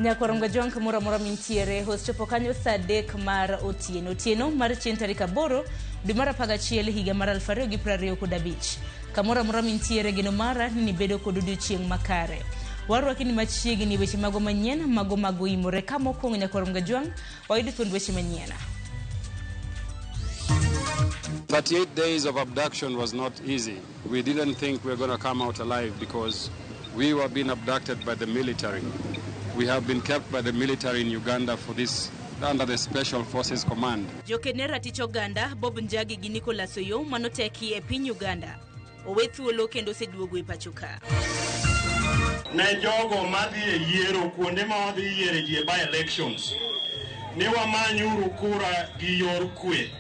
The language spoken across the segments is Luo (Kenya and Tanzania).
Nyakwar Ongajwang' kamoro amora mintiere, osechopo kanyo saa 3 mar otieno. Otieno mar chieng' tarik 8 dwe mar 11 higa mar 2025. Kamoro amora mintiere, geno mara ni nibedo kod odiochieng' makare. Warwaki ni machiegni weche mago manyien, mago mago imore. Ka mokwongo Nyakwar Ongajwang', wayudo thuond weche manyien. 38 days of abduction was not easy. We didn't think we were going to come out alive because we were being abducted by the military. We have been kept by the military in Uganda for this under the Special Forces Command. Jokene ratich oganda Bob Njagi gi Nicholas Oyoo manoteki e piny Uganda owe thuolo kendo oseduogo e pacho ka. Ne jogo madhi e yiero kuonde ma wadhi yiere ji e by elections ni wamanyuru kura gi yor kwe.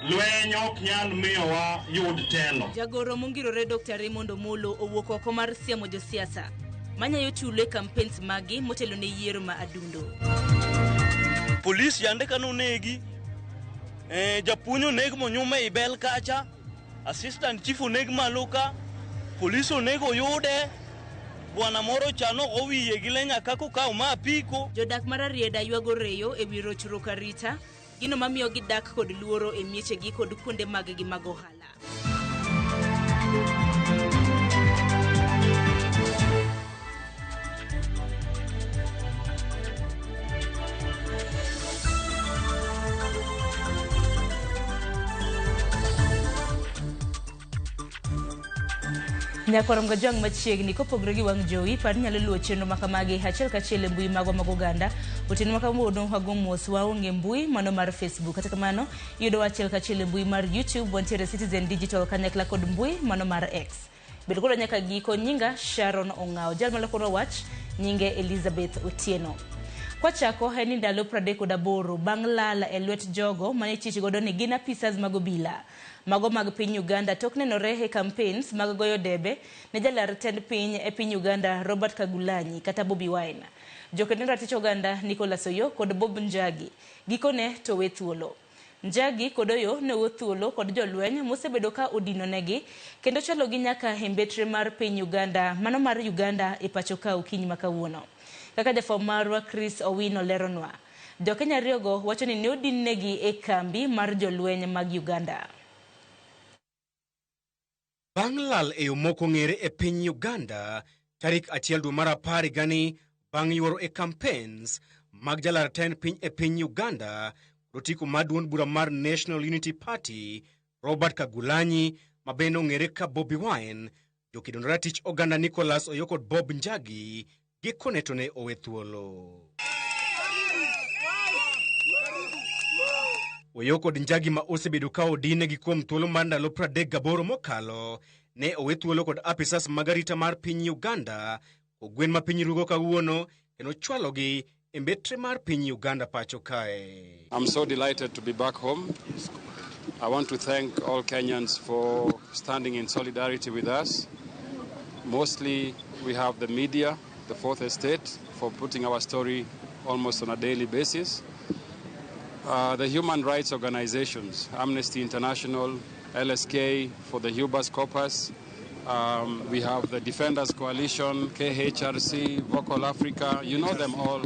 Lweny ok nyal miyowa yud telo. Jagoro mongirore Dr. Raymond Omolo owuok oko mar siemo josiasa manyayo tulo e campaigns maggi motelo ne yiero ma adundo. Polis yande ka nonegi, japuonj oneg monyum ei bel kacha, assistant chief oneg malo ka, polis onego oyude, bwana moro cha nogo wiye gi le nyaka kokawo ma apiko. Jodak mar Rarieda ywago reyo e wi rochruok arita, gino mamiyo gidak kod luoro e miechegi kod kuonde maggi mag ohala. Nyakwar Ongajwang' machiegni kopogore gi wang' jowi, par ni nyalo luwo chenro makamagi achiel kachiel e mbui magwa mag oganda. Otieno ma kawuono wago mos waonge mbui mano mar Facebook. Kata kamano, iyudowa achiel kachiel e mbui mar YouTube, wantiere Citizen Digital kanyakla kod mbui mano mar X. Bed kodwa nyaka giko, nyinga Sharon Ong'awo. Jal malokonwa wach nyinge Elizabeth Otieno. Kwachako en ni ndalo 38 bang' lal e lwet jogo mane chich godo ni gin apisas mag obila. Mago mag piny Uganda tok nenore e campaigns mag goyo debe ne jalar tend piny e piny Uganda Robert Kyagulanyi kata Bobi Wine. Joked ne ratich oganda Nicholas Oyoo kod Bob Njagi gikone to we thuolo. Njagi kod Oyoo ne owe thuolo kod jolweny mosebedo ka odinonegi kendo chwalogi nyaka e mbetre mar piny Uganda mano mar Uganda e pacho ka okinyi ma kawuono. Kaka jafwambo marwa Chris Owino leronwa, Jokenya ariyogo wacho ni ne odinnegi e kambi mar jolweny mag Uganda. Bang' lal e yo mok ong'ere e piny Uganda tarik 1 dwe mar 10 higani bang' yuoro e campaigns mag jalar tend piny e piny Uganda kod otiko mar duond bura mar National Unity Party Robert Kyagulanyi ma bende ong'ere ka Bobi Wine, jokedo ne ratich oganda Nicholas Oyoo kod Bob Njagi gikone to ne owe thuolo. Oyoo kod Njagi ma osebedo ka odinegi kuom thuolo mar ndalo 38 mokalo ne owe thuolo kod apisas mag arita mar piny Uganda kogwen ma piny rugo kawuono kendo chwalogi e mbetre mar piny Uganda pacho kae. I'm so delighted to be back home. I want to thank all Kenyans for standing in solidarity with us. Mostly we have the media, the Fourth Estate, for putting our story almost on a daily basis. The human rights organizations, Amnesty International, LSK for the Hubas Corpus. We have the Defenders Coalition, KHRC, Vocal Africa, you know them all.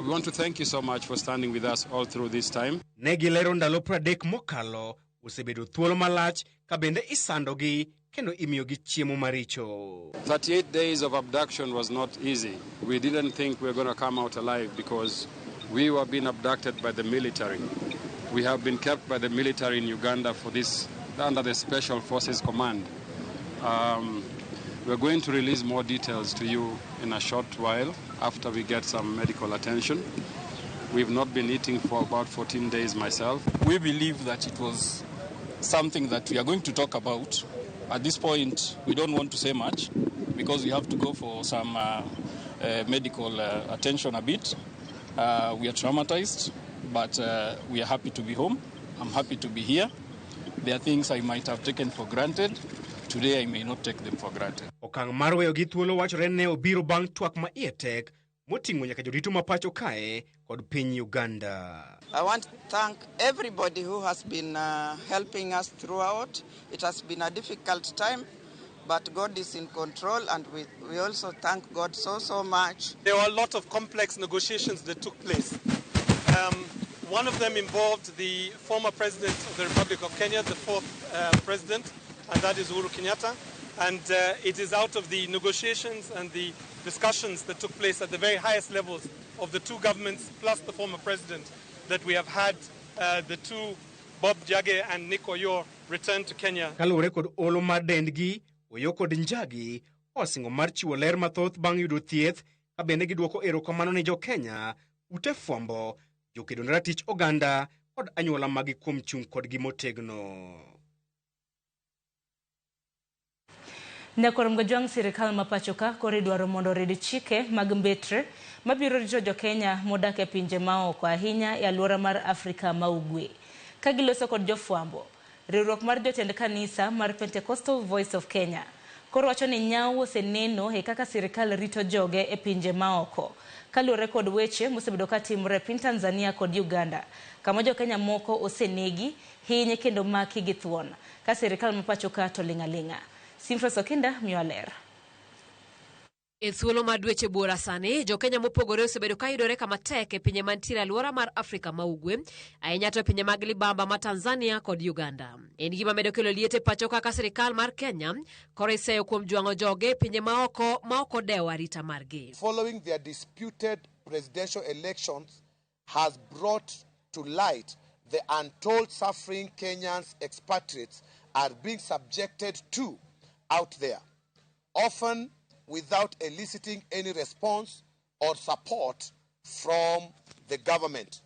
We want to thank you so much for standing with us all through this time. Ne gilero ndalo 30 mokalo osebedo thuolo malach ka bende isandogi kendo imiyogi chiemo maricho. 38 days of abduction was not easy. We didn't think we were going to come out alive because we were being abducted by the military. We have been kept by the military in Uganda for this under the Special Forces Command. We're going to release more details to you in a short while after we get some medical attention. We've not been eating for about 14 days myself. We believe that it was something that we are going to talk about. At this point, we don't want to say much because we have to go for some medical attention a bit. We are traumatized, but we are happy to be home. I'm happy to be here. There are things I might have taken for granted. Today I may not take them for granted. Okang' mar weyogi thuolo wachore ne obiro bang' twak ma iye tek moting'o nyaka jorito ma pacho kae kod piny Uganda. I want to thank everybody who has been helping us throughout. It has been a difficult time, But God is in control, and we also thank God so, so much. There were a lot of complex negotiations that took place. One of them involved the former president of the Republic of Kenya, the fourth president, and that is Uhuru Kenyatta. And it is out of the negotiations and the discussions that took place at the very highest levels of the two governments plus the former president that we have had the two, Bob Njagi and Nick Oyor, return to Kenya. Kaluwore kod olo mar dendgi, Oyo kod Njagi osingo mar chiwo ler mathoth bang' yudo thieth ka bende giduoko erokamano ne jo-Kenya, ute fwambo, jokedo ne ratich oganda kod anyuola magi kuom chung' kodgi motegno. Nyakwar Mgajwang' sirikal ma pacho ka koro idwaro mondo orid chike mag mbetre mabiro rito jo-Kenya modak e pinje maoko ahinya e alwora mar Afrika ma Ugwe. Ka giloso kod jofwambo, riwruok mar jotend kanisa mar Pentecostal Voice of Kenya koro wacho ni nyawo oseneno e kaka sirikal rito joge e pinje maoko kaluwore kod weche mosebedo katimore e piny Tanzania kod Uganda kama jo-Kenya moko osenegi, hinye kendo maki gi thuon ka sirikal ma pacho ka to ling' aling'a. Simfros Okinda miyo ler. E thuolo mar dweche buora sani, jo-Kenya mopogore osebedo ka yudore kama tek e pinje mantiere alwora mar Afrika ma Ugwe, ahinya to e pinje mag libamba ma Tanzania kod Uganda. En gima medo kelo liet e pacho kaka sirikal mar Kenya koro iseyo kuom jwang'o joge e pinje maoko ma ok odewo arita margi. Following their disputed presidential elections has brought to light the untold suffering Kenyans expatriates are being subjected to out there, often without eliciting any response or support from the government.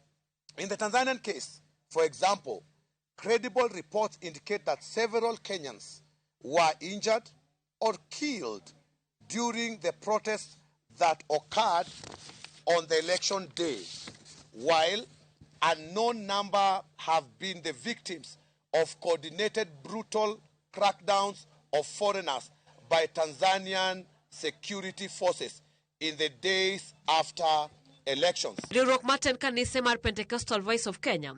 In the Tanzanian case, for example, credible reports indicate that several Kenyans were injured or killed during the protests that occurred on the election day, while a known number have been the victims of coordinated brutal crackdowns of foreigners by Tanzanian security forces in the days after elections. Riwruok mar tend kanise mar Pentecostal Voice of Kenya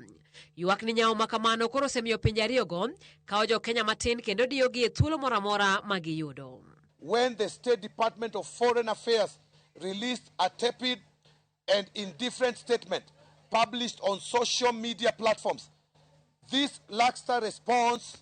ywak ni nyawo ma kamano koro osemiyo pinje ariyogo kawo jo-Kenya matin kendo diyogi e thuolo moro amora ma giyudo. When the State Department of Foreign Affairs released a tepid and indifferent statement published on social media platforms, this lackluster response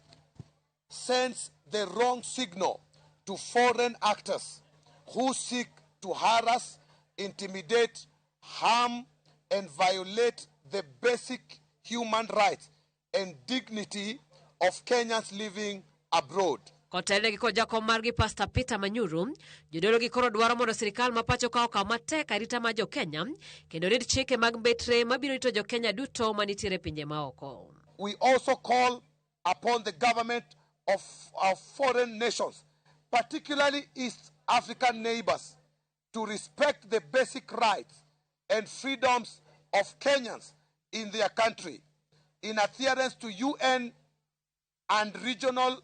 sends the wrong signal to foreign actors who seek to harass, intimidate, harm, and violate the basic human rights and dignity of Kenyans living abroad. Kotelnegi kod jakom margi Pastor Peter Manyuru, jodolo gi koro dwaro mondo sirikal ma pacho ka okaw matek arita mar jo-Kenya kendo rit chike mag mbetre mabiro rito jo-Kenya duto manitiere e pinje maoko. We also call upon the government of our foreign nations, particularly East African neighbors, to respect the basic rights and freedoms of Kenyans in their country, in adherence to UN and regional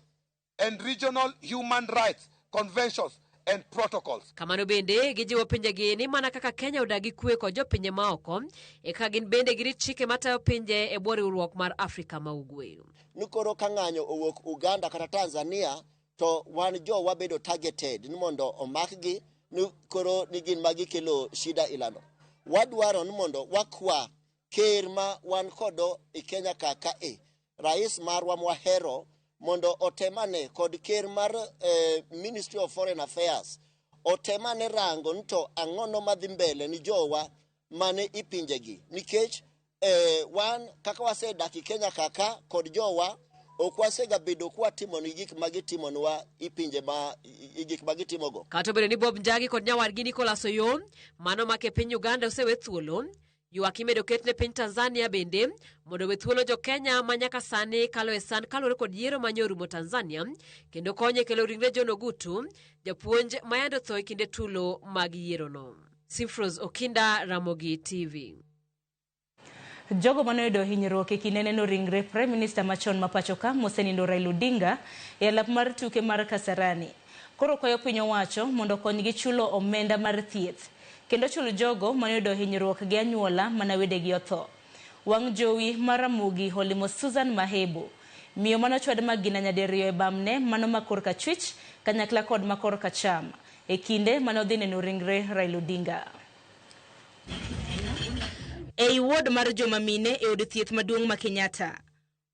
human rights conventions and protocols. Kamano bende gijiwo pinjegi ni mana kaka Kenya odagi kwe kod jopinje maoko, eka gin bende girit chike matayo pinje e bwo riwruok mar Afrika ma Ugwe. Ni koro ka ng'anyo owuok Uganda kata Tanzania to wan jo wabedo targeted ni mondo omakgi ni koro ni gin ma gikelo shida ilando. Wadwaro ni mondo wakwa ker ma wan kodo e Kenya kaka e rais marwa mwahero mondo otemane kod ker mar Ministry of Foreign Affairs otemane rango ni to ang'ono madhi mbele ni jowa mane ipinjegi nikech wan kaka wasedak e Kenya kaka kod jowa ok wasega bedo kwatimoni gik ma gitimonwa ipinje ma gik ma gitimogo. Kata obedo ni Bob Njagi kod nyawadgi Nicholas Oyoo mano make e piny Uganda osewe thuolo, ywak imedo ket ne piny Tanzania bende mondo owe thuolo jo-Kenya ma nyaka sani kalo e sand kaluwore kod yiero ma nyorumo Tanzania kendo konye kelo ringre John Ogutu, japuonj ma yande otho e kinde tulo mag yierono. Simfros Okinda, Ramogi TV. Jogo manoyudo hinyruok e kinde neno ringre Prime Minister machon ma pacho ka mosenindo Raila Odinga e alap mar tuke mar Kasarani koro kwayo piny owacho mondo okonygi chulo omenda mar thieth kendo chul jogo manoyudo hinyruok gi anyuola mana wedegi otho. Wang' jowi mar Ramogi olimo Susan Mahebo, miyo manochwad magina nyadiriyo e bamne mano ma korka chwich kanyakla kod ma korka acham e kinde mane odhi neno ringre Raila Odinga. Ei ward mar joma mine e od thieth maduong' ma Kenyatta,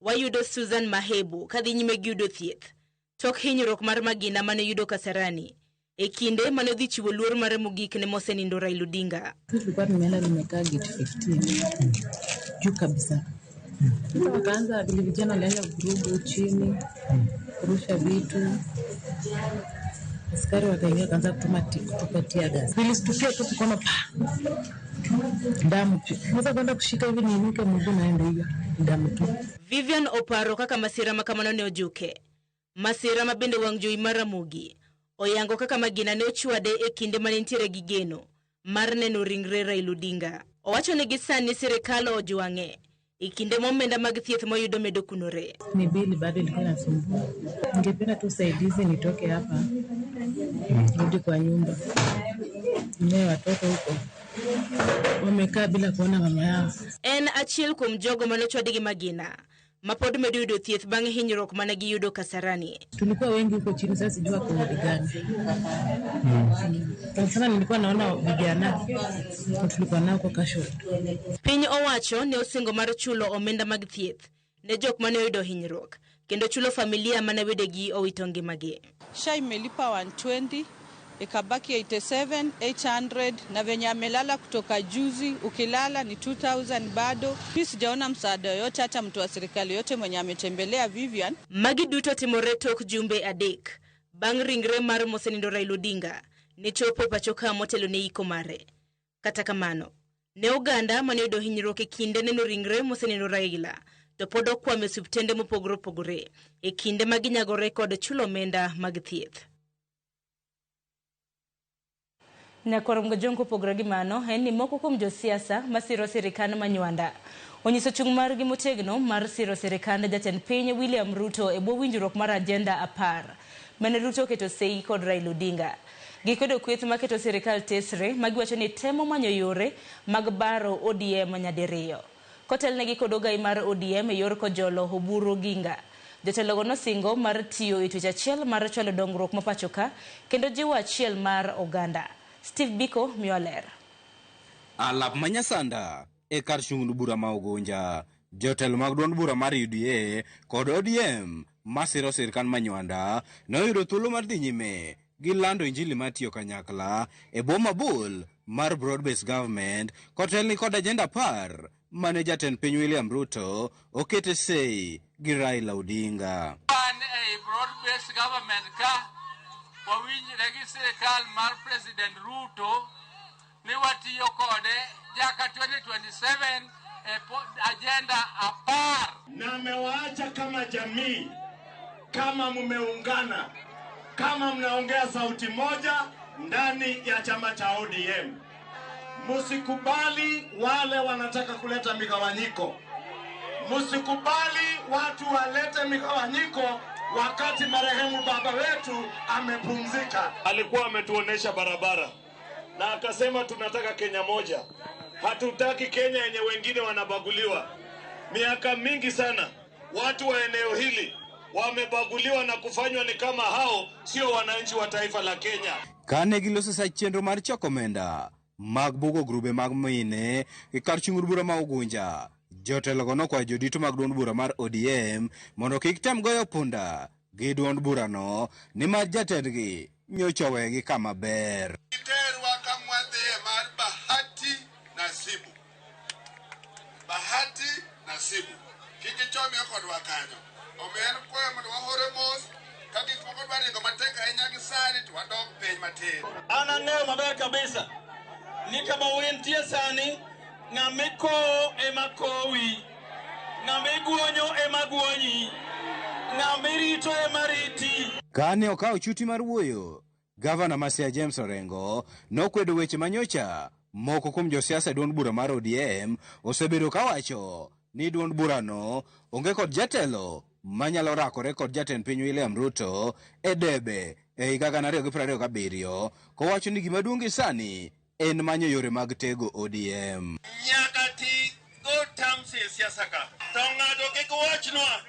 wayudo Susan Mahebu kadhi nyime gi yudo thieth tok hinyruok mar magina mane oyudo Kasarani e kinde mane odhi chiwo luor mare mogik ne mosenindo Raila Odinga. Tulikuwa tumeenda tumekaa gate 15 juu kabisa. Sasa wakaanza vile vijana walianza vurugu chini, kurusha vitu. Askari wakaingia wakaanza kutupa tear gas. Nilistukia tu kuona pa damu. Sasa kwenda kushika hivi niinuke mguu naenda hiyo damu tu. Vivian oparo kaka masira ma kamano ne ojuke. Masira ma bende wang' jowi mar Ramogi oyango kaka magina ne ochwade e kinde mane nitiere gi geno mar neno ringre Raila Odinga. Owacho ni gi sani sirikal ojwang'e e kinde ma omenda mag thieth moyudo medo kunore. Ni bili bado ilikuwa inasumbua. Ningependa tu usaidizi nitoke hapa rudi kwa nyumba. Ninaye watoto huko wamekaa bila kuona mama yao. En achiel kuom jogo mane ochwadi gi magina ma pod medo yudo thieth bang' hinyruok mane giyudo Kasarani. Tulikuwa wengi huko chini, sasa sijui wako wodi gani. Sana sana nilikuwa naona vijana tulikuwa nao kwa kasho. Piny owacho ne osingo mar chulo omenda mag thieth ne jok mane oyudo hinyruok kendo chulo familia mane wedegi owito ngimagi. SHA imelipa 120 ikabaki 87 800 na venye amelala kutoka juzi, ukilala ni 2000 bado. Mimi sijaona msaada yoyote hata mtu wa serikali yote mwenye ametembelea Vivian. Magi duto timore tok jumbe adek bang' ringre mar mosenindo Raila Odinga ne chopo pacho ka motelo ne iko mare. Kata kamano, ne oganda mane oyudo hinyruok e kinde neno ringre mosenindo Raila to pod okwamo e osiptende mopogore opogore e kinde ma ginyagore kod chulo omenda mag thieth. Nyakwar Mgojong kopogore gi mano en ni moko kuom josiasa masiro sirikand Manywanda onyiso chung' margi motegno mar siro sirikand jatend piny William Ruto e bwo winjruok mar agenda 10 mane Ruto oketo sei kod Raila Odinga. Gikwedo kweth maketo sirikal tesre magiwacho ni temo manyo yore mag baro ODM nyadiriyo. Kotelnegi kod ogai mar ODM e yor kojolo Oburu Oginga. Jotelogo nosingo mar tiyo e twech achiel mar chwalo dongruok ma pacho ka kendo jiwo achiel mar oganda. Steve Biko miyo ler. Alap manyasanda e kar chung' bura ma Ugunja, jotelo mag duond bura mar UDA kod ODM masiro sirkand Manywanda noyudo thuolo mar dhi nyime gi lando injili mar tiyo kanyakla e bwo mabul mar Broad Based Government kotelni kod agenda 10 mane jatend piny William Ruto okete sei gi Raila Odinga. Wan e Broad Based Government ka wawinjre gi sirikal mar President Ruto ni watiyo kode nyaka 2027 e agenda 10. Na amewaacha kama jamii, kama mmeungana, kama mnaongea sauti moja ndani ya chama cha ODM. Musikubali wale wanataka kuleta migawanyiko. Musikubali watu walete migawanyiko wakati marehemu baba wetu amepumzika. Alikuwa ametuonesha barabara na akasema tunataka Kenya moja. Hatutaki Kenya yenye wengine wanabaguliwa. Miaka mingi sana watu wa eneo hili wamebaguliwa na kufanywa ni kama hao sio wananchi wa taifa la Kenya. Kane giloso sa chenro mar choko omenda mag bugo grube mag mine e kar chung' bura ma Ugunja, jotelogo nokwayo jodito mag duond bura mar ODM mondo kik tem goyo punda gi duond burano nimar jatendgi nyocha owegi kama ber. Iterwa kamwadhiye mar bahati nasibu. Bahati nasibu. Kik ichomie kodwa kanyo. Omiyo en kwayo mondo wahore mos ka gik moko dwa ringo matek ahinya gi sani to wadok piny matin. An ang'eyo maber kabisa ni kama wintie sani ng'ama ikowo ema kowi, ng'ama iguonyo ema guonyi, ng'ama irito ema riti. Kane okawo chuti mar wuoyo, gavana ma Siaya James Orengo nokwedo weche manyocha moko kuom josiasa e duond bura mar ODM osebedo kawacho ni duond burano onge kod jatelo manyalo rakore kod jatend piny William Ruto e debe e higa 2027, kowacho ni gima duong' gi sani en manyo yore mag tego ODM. Nyaka ti go terms e siasa ka. To ng'ato kik wachnwa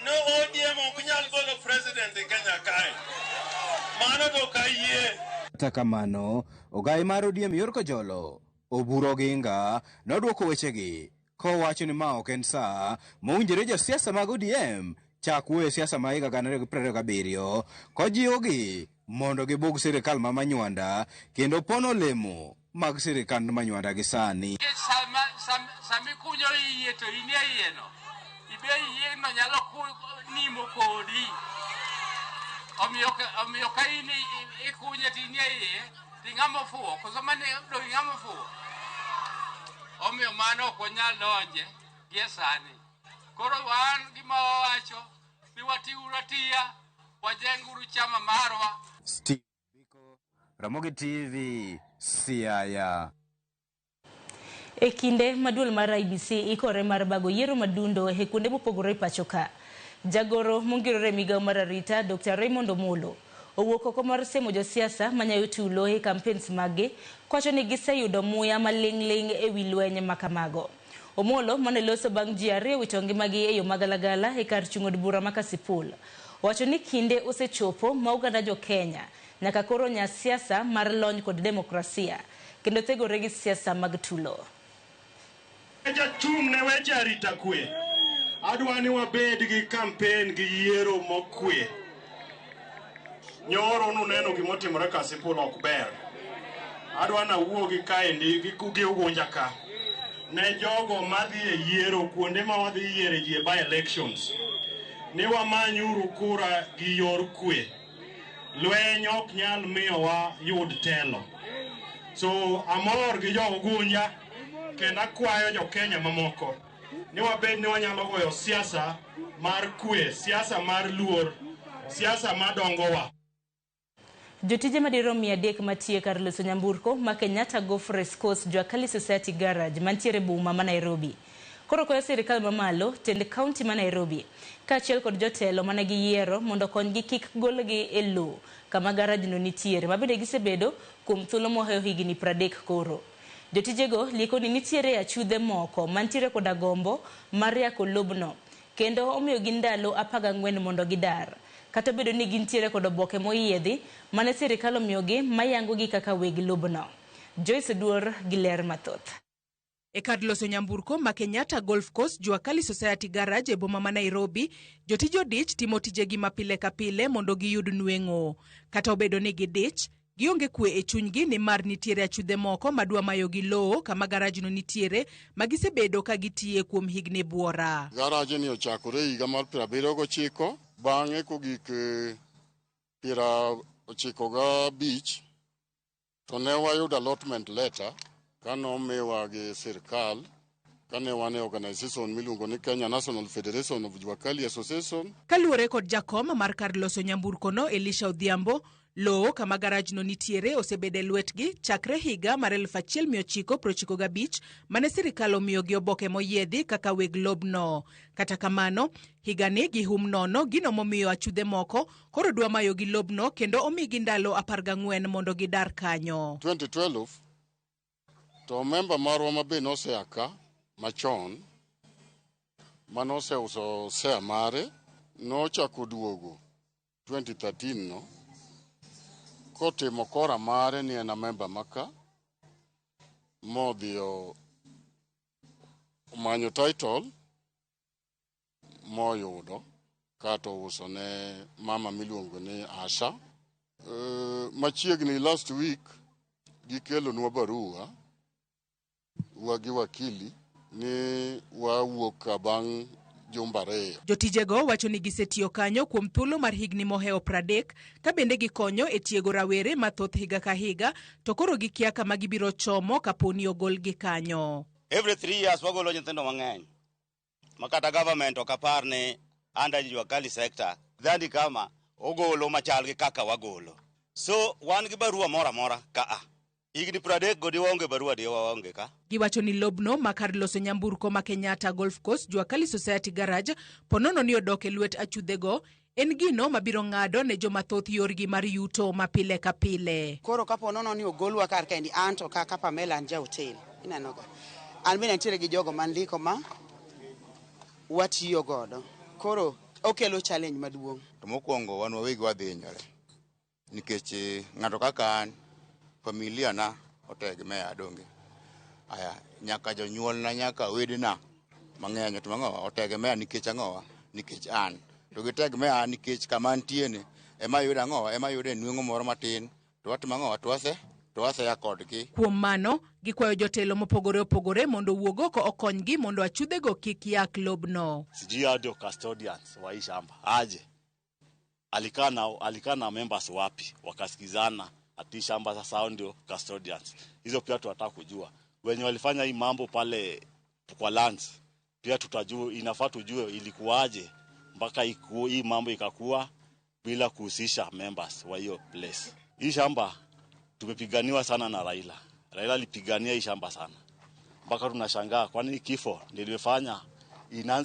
ni ODM ok nyal golo president e Kenya kae. Mano to kayie. Kata kamano, ogai mar ODM yor Kojolo, Oburu Oginga, nodwoko wechegi kowacho ni ma ok en saa mowinjore josiasa mag ODM chak wuoyo e siasa ma higa 2027 kojiwogi mondo gibug sirikal ma Manywanda kendo pono olemo mag sirikand Manywanda gi sani. Nikech sama ikunyo iye to in e iye no, ibe iye no nyalo nimo kodi. Omiyo ka in ikunye to in e iye, to ing'ama ofuwo, koso mane dong ing'ama ofuwo. Omiyo mano ok wanyal donje gie sani. Koro wan gima wawacho ni watiuru atiya, wajenguru chama marwa. Steve Biko, Ramogi TV, Siaya. E kinde ma duol mar IEBC ikore mar bago yiero madundo e kuonde mopogore pacho ka, jagoro mongirore e migawo mar arita Dr. Raymond Omolo owuok oko mar semo josiasa manyayo tulo e campaigns maggi kowacho ni giseyudo muya maling'ling' e wi lweny makamago. Omolo mane loso bang' ji ariyo wito ngimagi e yo magalagala e kar chung' od bura ma Kasipul owacho ni kinde osechopo ma oganda jo Kenya nyaka koro nya siasa mar lony kod demokrasia kendo thegore gi siasa mag tulo. Jachung' ne weche arita kwe. Adwa ni wabed gi campaign gi yiero mokwe. Nyoro nuneno gimotimore Kasipul ok ber. Adwa nawuo gi kaendi gi Ugunja ka. Ne jogo madhi e yiero kuonde ma wadhi yiere ji e by elections. Ni wamanyuru kura gi yor kwe. Lweny ok nyal miyowa yud telo. So amor gi jo Ugunja kendo akwayo jo Kenya mamoko ni wabed ni wanyalo goyo siasa mar kwe, siasa mar luor, siasa madongowa. Jotije madirom 300 matiyo e kar loso nyamburko ma Kenyatta Golf Racecourse Juakali Society Garage mantiere boma ma Nairobi koro kwayo sirikal mamalo, tend kaunti ma Nairobi kaachiel kod jotelo mane giyiero mondo okonygi kik golgi e lowo kama garajno nitiere mabende gisebedo kuom thuolo mohewo higni 30 koro. Jotijego lieko ni nitiere achudhe moko mantiere koda gombo mar yako lobno kendo omiyogi ndalo 14 mondo gidar kata obedo ni gintiere kod oboke moyiedhi mane sirikal omiyogi mayangogi kaka weg lobno. Joyce Oduor gi ler mathoth. E kar loso nyamburko ma Kenyatta Golf Course Juakali Society Garage e boma ma Nairobi, jotije odich timo tijegi ma pile ka pile mondo giyud nweng'o. Kata obedo ni gidich, gionge kwe e chunygi nimar nitiere achudhe moko madwa mayogi lowo kama garajno nitiere ma gisebedo ka gitiye kuom higni buora. Garage ni ochakore higa mar 79, bang'e kogik 95 to ne wayudo allotment letter kanomiwa gi sirkal kane wan e organization miluongo ni Kenya National Federation of Juakali Association. Kaluwore kod jakom mar kar loso nyamburkono Elisha Odhiambo, lowo kama garajno nitiere osebedo e lwetgi chakre higa mar 1995 mane sirikal omiyogi oboke moyiedhi kaka weg lobno. Kata kamano, higani gihum nono gino momiyo achudhe moko koro dwa mayogi lobno kendo omigi ndalo 14 mondo gidar kanyo. 2012 to memba marwa ma be nosea ka machon manoseuso share mare nochako duogo 2013 no kotimo kora mare ni en a member maka modhi omanyo title moyudo kato ouso ne mama miluongo ni Asha. Machiegni last week gikelonwa barua wa gi wakili ni wawuok ka bang' jumbe 2. Jotijego wacho ni gisetiyo kanyo kuom thuolo mar higni mohewo 30 ka bende gikonyo e tiego rawere mathoth higa ka higa to koro gikia kama gibiro chomo kaponi ogolgi kanyo. Every 3 years wagolo nyithindo mang'eny ma kata government ok apar ni under Juakali sector dhandi kama ogolo machal gi kaka wagolo. So wan gi barua moro amora ka higni 30 go waonge barua di waonge ka. Giwacho ni lobno ma kar loso nyamburko ma Kenyatta Golf Course Juakali Society Garage ponono ni odok e lwet achudhego en gino mabiro ng'ado ne joma thoth yorgi mar yuto ma pile ka pile. Koro kapo nono ni ogolwa kar kaendi, an to kaka Pamela an ja hotel, ineno ga. An bende nitiere gi jogo mandiko ma watiyo godo. Koro okelo challenge maduong'. To mokwongo wan wawegi wadhi hinyore. Nikech ng'ato kaka an, familia na otegemea donge. Aya, nyaka jonyuolna, nyaka wedena mang'eny otimo ang'owa, otegemea nikech ang'owa, nikech an. To gitegemea an nikech kama antie ni ema ayudo ang'owa, ema ayude nweng'o moro matin, to watimo ang'owa, to waseya kodgi. Kuom mano, gikwayo jotelo mopogore opogore mondo owuog oko okonygi mondo achudhego kik yak lobno. Sijui hao ndio custodians wa hii shamba aje, alikaa na members wapi wakasikizana ati shamba sasa hao ndio custodians. Hizo pia tunataka kujua wenye walifanya hii mambo pale kwa lands, pia tutajua, inafaa tujue ilikuwaje mpaka hii mambo ikakuwa bila kuhusisha members wa hiyo place. Hii shamba tumepiganiwa sana na Raila. Raila alipigania hii shamba sana mpaka tunashangaa kwani kifo nilifanya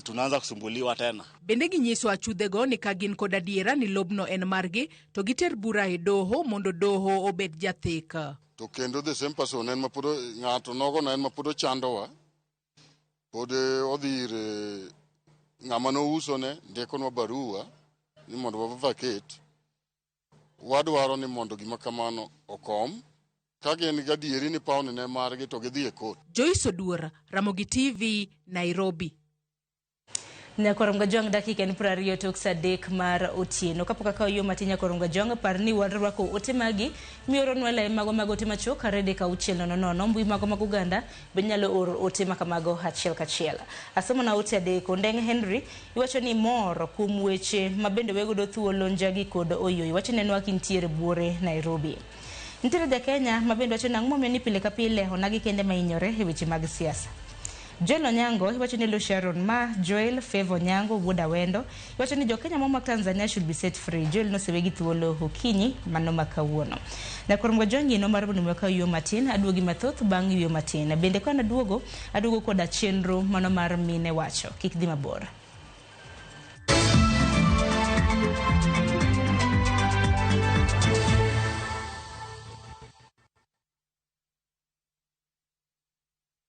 tunaanza kusumbuliwa tena. Bende ginyiso achudhego ni ka gin kod adiera ni lobno en margi to giter bura e doho mondo doho obed jathek. To kendo the same person en mapod ng'ato nogo no en mapod ochandowa, pod odhi ir ng'ama nousone ndikonwa barua ni mondo wa vacate. Wadwaro ni mondo gima kamano okom. Ka gin gadieri ni pawn ne margi to gidhi e court. Joyce Oduor, Ramogi TV, Nairobi. Nyakorom Gajwang' dakika en 20 tok saa 3 mar otieno. Kapok akawo yo matin Nyakorom Gajwang', par ni warwako ote magi mioronwa e lai mago mag ote machuok 23600. Mbui mago mag Uganda be nyalo oro ote makamago achiel kachiel. Asomo na ote 3. Ondeng Henry iwacho ni mor kuom weche mabende wegodo thuolo Njagi kod Oyoyo. Iwacho nenwa kintiere buore Nairobi. Nitiere ja Kenya mabende wacho nang'o momiyo ni pile ka pile onagi kende mahinyore e weche mag siasa. Joel Onyango iwacho ni Sharon ma Joel Favor Onyango wuod Awendo iwacho ni jo-Kenya momak Tanzania should be set free. Joel nosewegi thuolo okinyi mano ma kawuono. Nyakorom Gajwang' gino mar mondo mi wakaw yueyo matin, aduogi mathoth bang' yueyo matin. Bende ka naduogo, aduogo koda chenro mano mar mine wacho. Kik dhi mabor.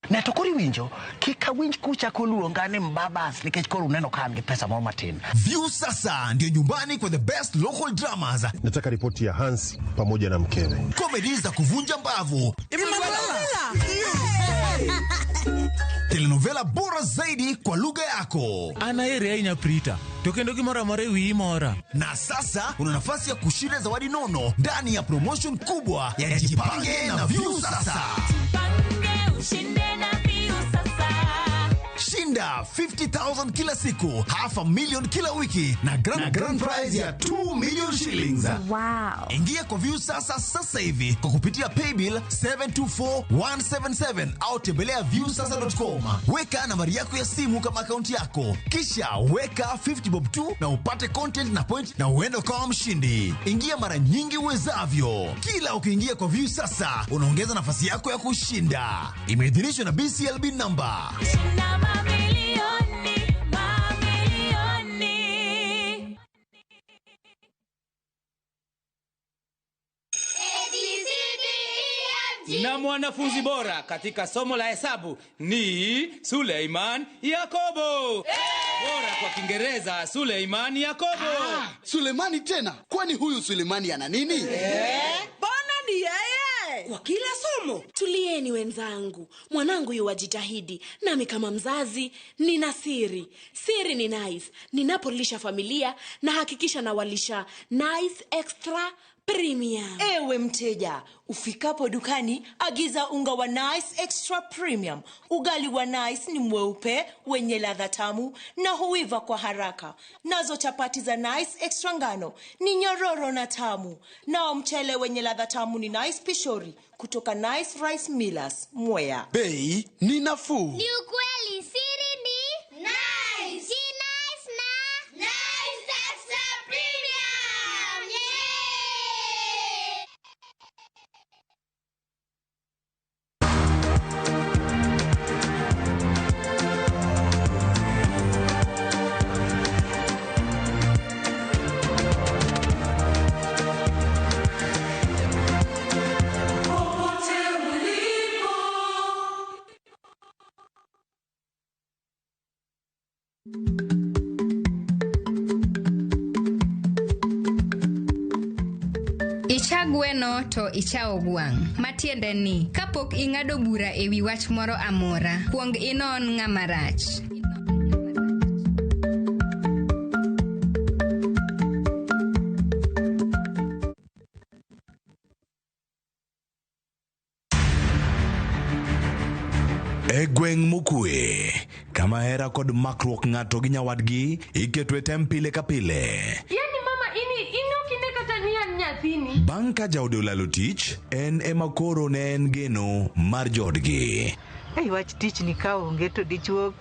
Ne to koro iwinjo, kik awinj kuchako luonga ni mbabas nikech koro uneno ka an gi pesa moro matin. View sasa ndio nyumbani kwa the best local dramas. Nataka ripoti ya Hans pamoja na mkewe. Comedy za kuvunja mbavu. Telenovela bora zaidi kwa lugha yako. Ana ere ahinya Prita. To kendo gimoro amora e wiyi mora. Na sasa una nafasi ya kushinda zawadi nono ndani ya promotion kubwa ya Jipange na View sasa. Shinda 50,000 kila siku, 500,000 kila wiki na grand prize ya 2 million shillings. Wow. Ingia kwa View sasa sasa hivi kwa kupitia paybill 724177 au tembelea viewsasa.com. Weka nambari yako ya simu kama akaunti yako, kisha weka 50 bob tu na upate content na point na uende ukawa mshindi. Ingia mara nyingi uwezavyo. Kila ukiingia kwa View sasa unaongeza nafasi yako ya kushinda. Imeidhinishwa na BCLB number. Na mwanafunzi bora katika somo la hesabu ni Suleiman Yakobo. Bora kwa Kiingereza Suleiman Yakobo. Sulemani tena? Kwani huyu Sulemani ana nini? Bwana ni yeye. Kwa kila somo. Tulieni wenzangu. Mwanangu yuwajitahidi. Nami kama mzazi nina siri. Siri ni Nice. Ninapolisha familia na hakikisha nawalisha Nice Extra Premium. Ewe mteja, ufikapo dukani agiza unga wa Nice Extra Premium. Ugali wa Nice ni mweupe, wenye ladha tamu na huiva kwa haraka. Nazo chapati za Nice Extra ngano ni nyororo na tamu. Nao mchele wenye ladha tamu ni Nice Pishori kutoka Nice Rice Millers, Mwea. Bei ni nafuu. Ni ukweli, siri ni Nice. Si Nice na Nice Extra Premium. Yeah! gweno to ichawo gwang'. Matiende ni, kapok ing'ado bura e wi wach moro amora, kuong inon ng'ama rach. E gweng' mokwe, kama hera kod makruok ng'ato gi nyawadgi iketo e tem pile ka pile. Yani mama ini in ok ine kata ni an nyathini. Bang' ka jaode olalo tich, en ema koro ne en geno mar joodgi. Ei wach tich ni ka onge to dichuo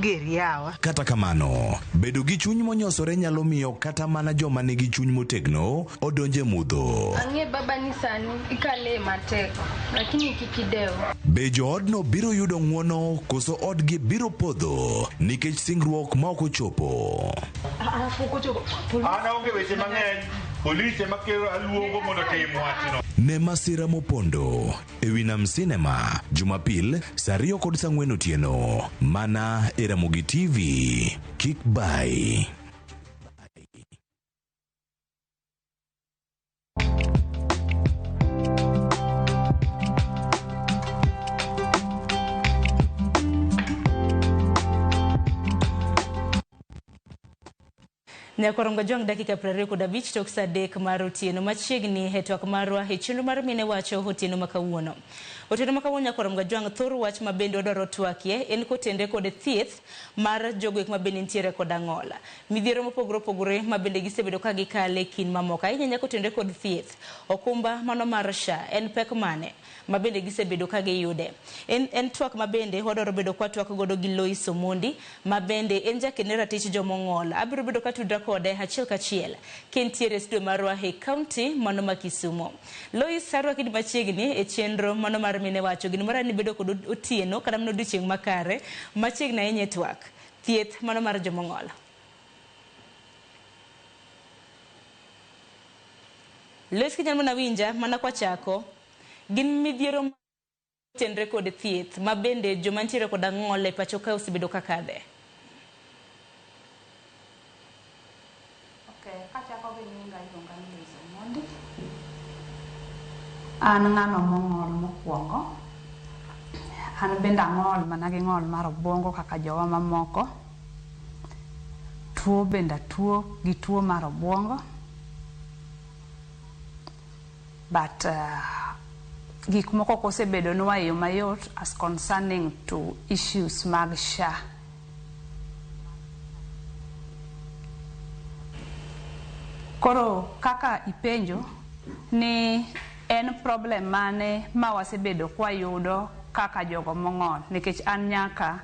ger yawa. Kata kamano, bedo gi chuny monyosore nyalo miyo kata mana joma nigi chuny motegno odonj e mudho. Ang'e baba ni sani ikale matek, lakini kik idew. Be joodno biro yudo ng'wono koso odgi biro podho nikech singruok ma ok ochopo? An aonge weche mang'eny. Polise makelo aluongo mondo otim wachno. Ne masira mopondo e wi Nam Cinema Jumapil saa ariyo kod saa ang'wen otieno mana e Ramogi TV. Kik bai. Nyakorongo Jwang' dakika 25 tok saa 3 mar otieno machiegni e twak marwa e chenro mar mine wacho otieno ma kawuono. Otieno ma kawuono Nyakorongo Jwang' thor wach ma bende wadwaro twakie en kotende kod thieth mar jogo ek ma bende nitiere kod ang'ola. Midhiero mopogore opogore ma bende gisebedo ka gikale kind mamoko ahinya ahinya kotende kod thieth. Okumba mano mar SHA en pek mane ma bende gisebedo ka giyude. En twak ma bende wadwaro bedo kwa twak godo gi Lois Omondi ma bende en jaked ne ratich jomong'ol. Abiro bedo katudra kode achiel kachiel kentiere e studio marwa e county mano ma Kisumo. Lois, arwaki machiegni e chenro mano mar mine wacho. Gino mara ni bedo kod otieno kata mana odiochieng' makare machiegni ahinya e twak. Thieth mano mar jomong'ol. Lois, kinyalo mana winja mana kwachako gin midhiero tenre kod thieth ma bende joma nitiere kod ang'ol e pacho ka osebedo ka kadhe. Okay, kachako gi nyinga iluonga ni Lois Omondi. An ng'ano mong'ol mokwongo. An bende ang'ol mana gi ng'ol mar obwongo kaka jowa mamoko. Tuo bende atuo gi tuo mar obwongo. But gik moko ok osebedonwa e yo mayot as concerning to issues mag SHA. Koro kaka ipenjo ni en problem mane ma wasebedo kwayudo kaka jogo mong'ol, nikech an nyaka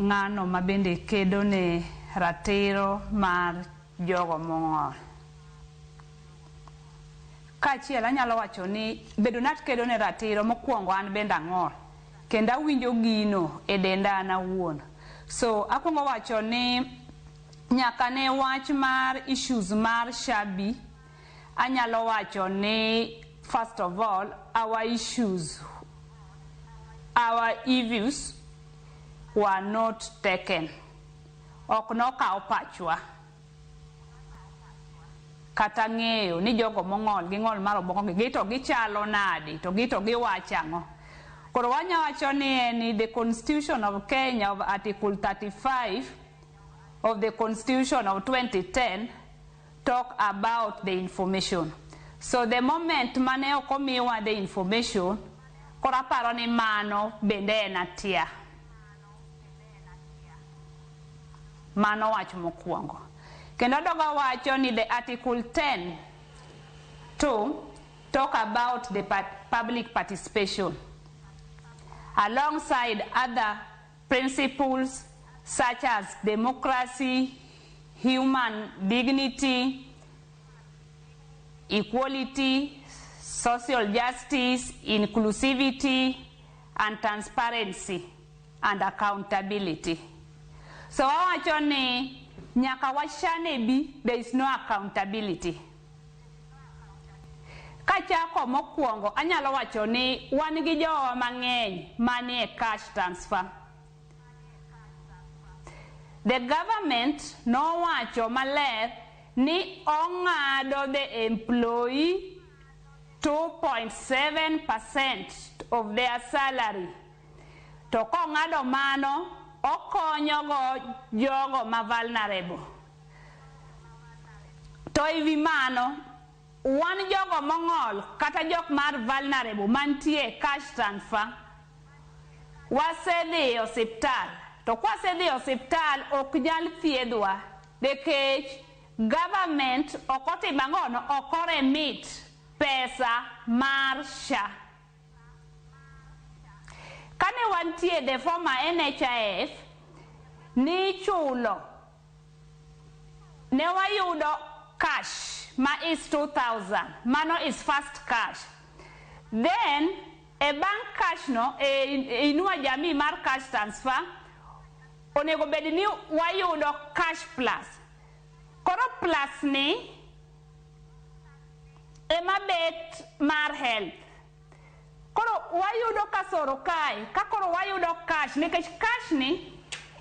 ng'ano ma bende kedo ne ratiro mar jogo mong'ol. Kaachiel anyalo wacho ni bedo nat kedo ne ratiro mokwongo an bende ang'ol kendo awinjo gino e denda an awuon. So akwongo wacho ni nyaka ne wach mar issues mar SHA bi, anyalo wacho ni first of all our issues, our views were not taken. Ok nokaw pachwa kata ng'eyo ni jogo mong'ol gi ng'ol mar obwongo gi to gichalo nadi to gi to giwacho ang'o. Koro wanya wacho ni en the Constitution of Kenya of Article 35 of the Constitution of 2010 talk about the information. So the moment mane ok omiwa the information, koro aparo ni mano bende en atia. Mano wach mokwongo. Kendo adogo wacho ni the Article 10(2) talk about the public participation alongside other principles such as democracy, human dignity, equality, social justice, inclusivity, and transparency and accountability. So wawacho ni nyaka wachane bi, there is no accountability. Kachako mokwongo, anyalo wacho ni wan gi jowa mang'eny manie cash transfer. The government nowacho maler ni ong'ado the employee 2.7% of their salary. To kong'ado mano, okonyogo jogo ma vulnerable. To ewi mano, wan jogo mong'ol kata jok mar vulnerable mantie cash transfer, wasedhi e osiptal. To kwasedhi e osiptal ok nyal thiedhwa nikech government ok otimo ang'ono, ok oremit pesa mar SHA. Kane wantie the former NHIF, nichulo, ne wayudo cash ma is 2000, mano is first cash. Then e bank cash no, e Inua Jamii mar cash transfer, onego bed ni wayudo cash plus. Koro plus ni ema bet mar health. Koro wayudo kasoro kae, ka koro wayudo cash, nikech cash ni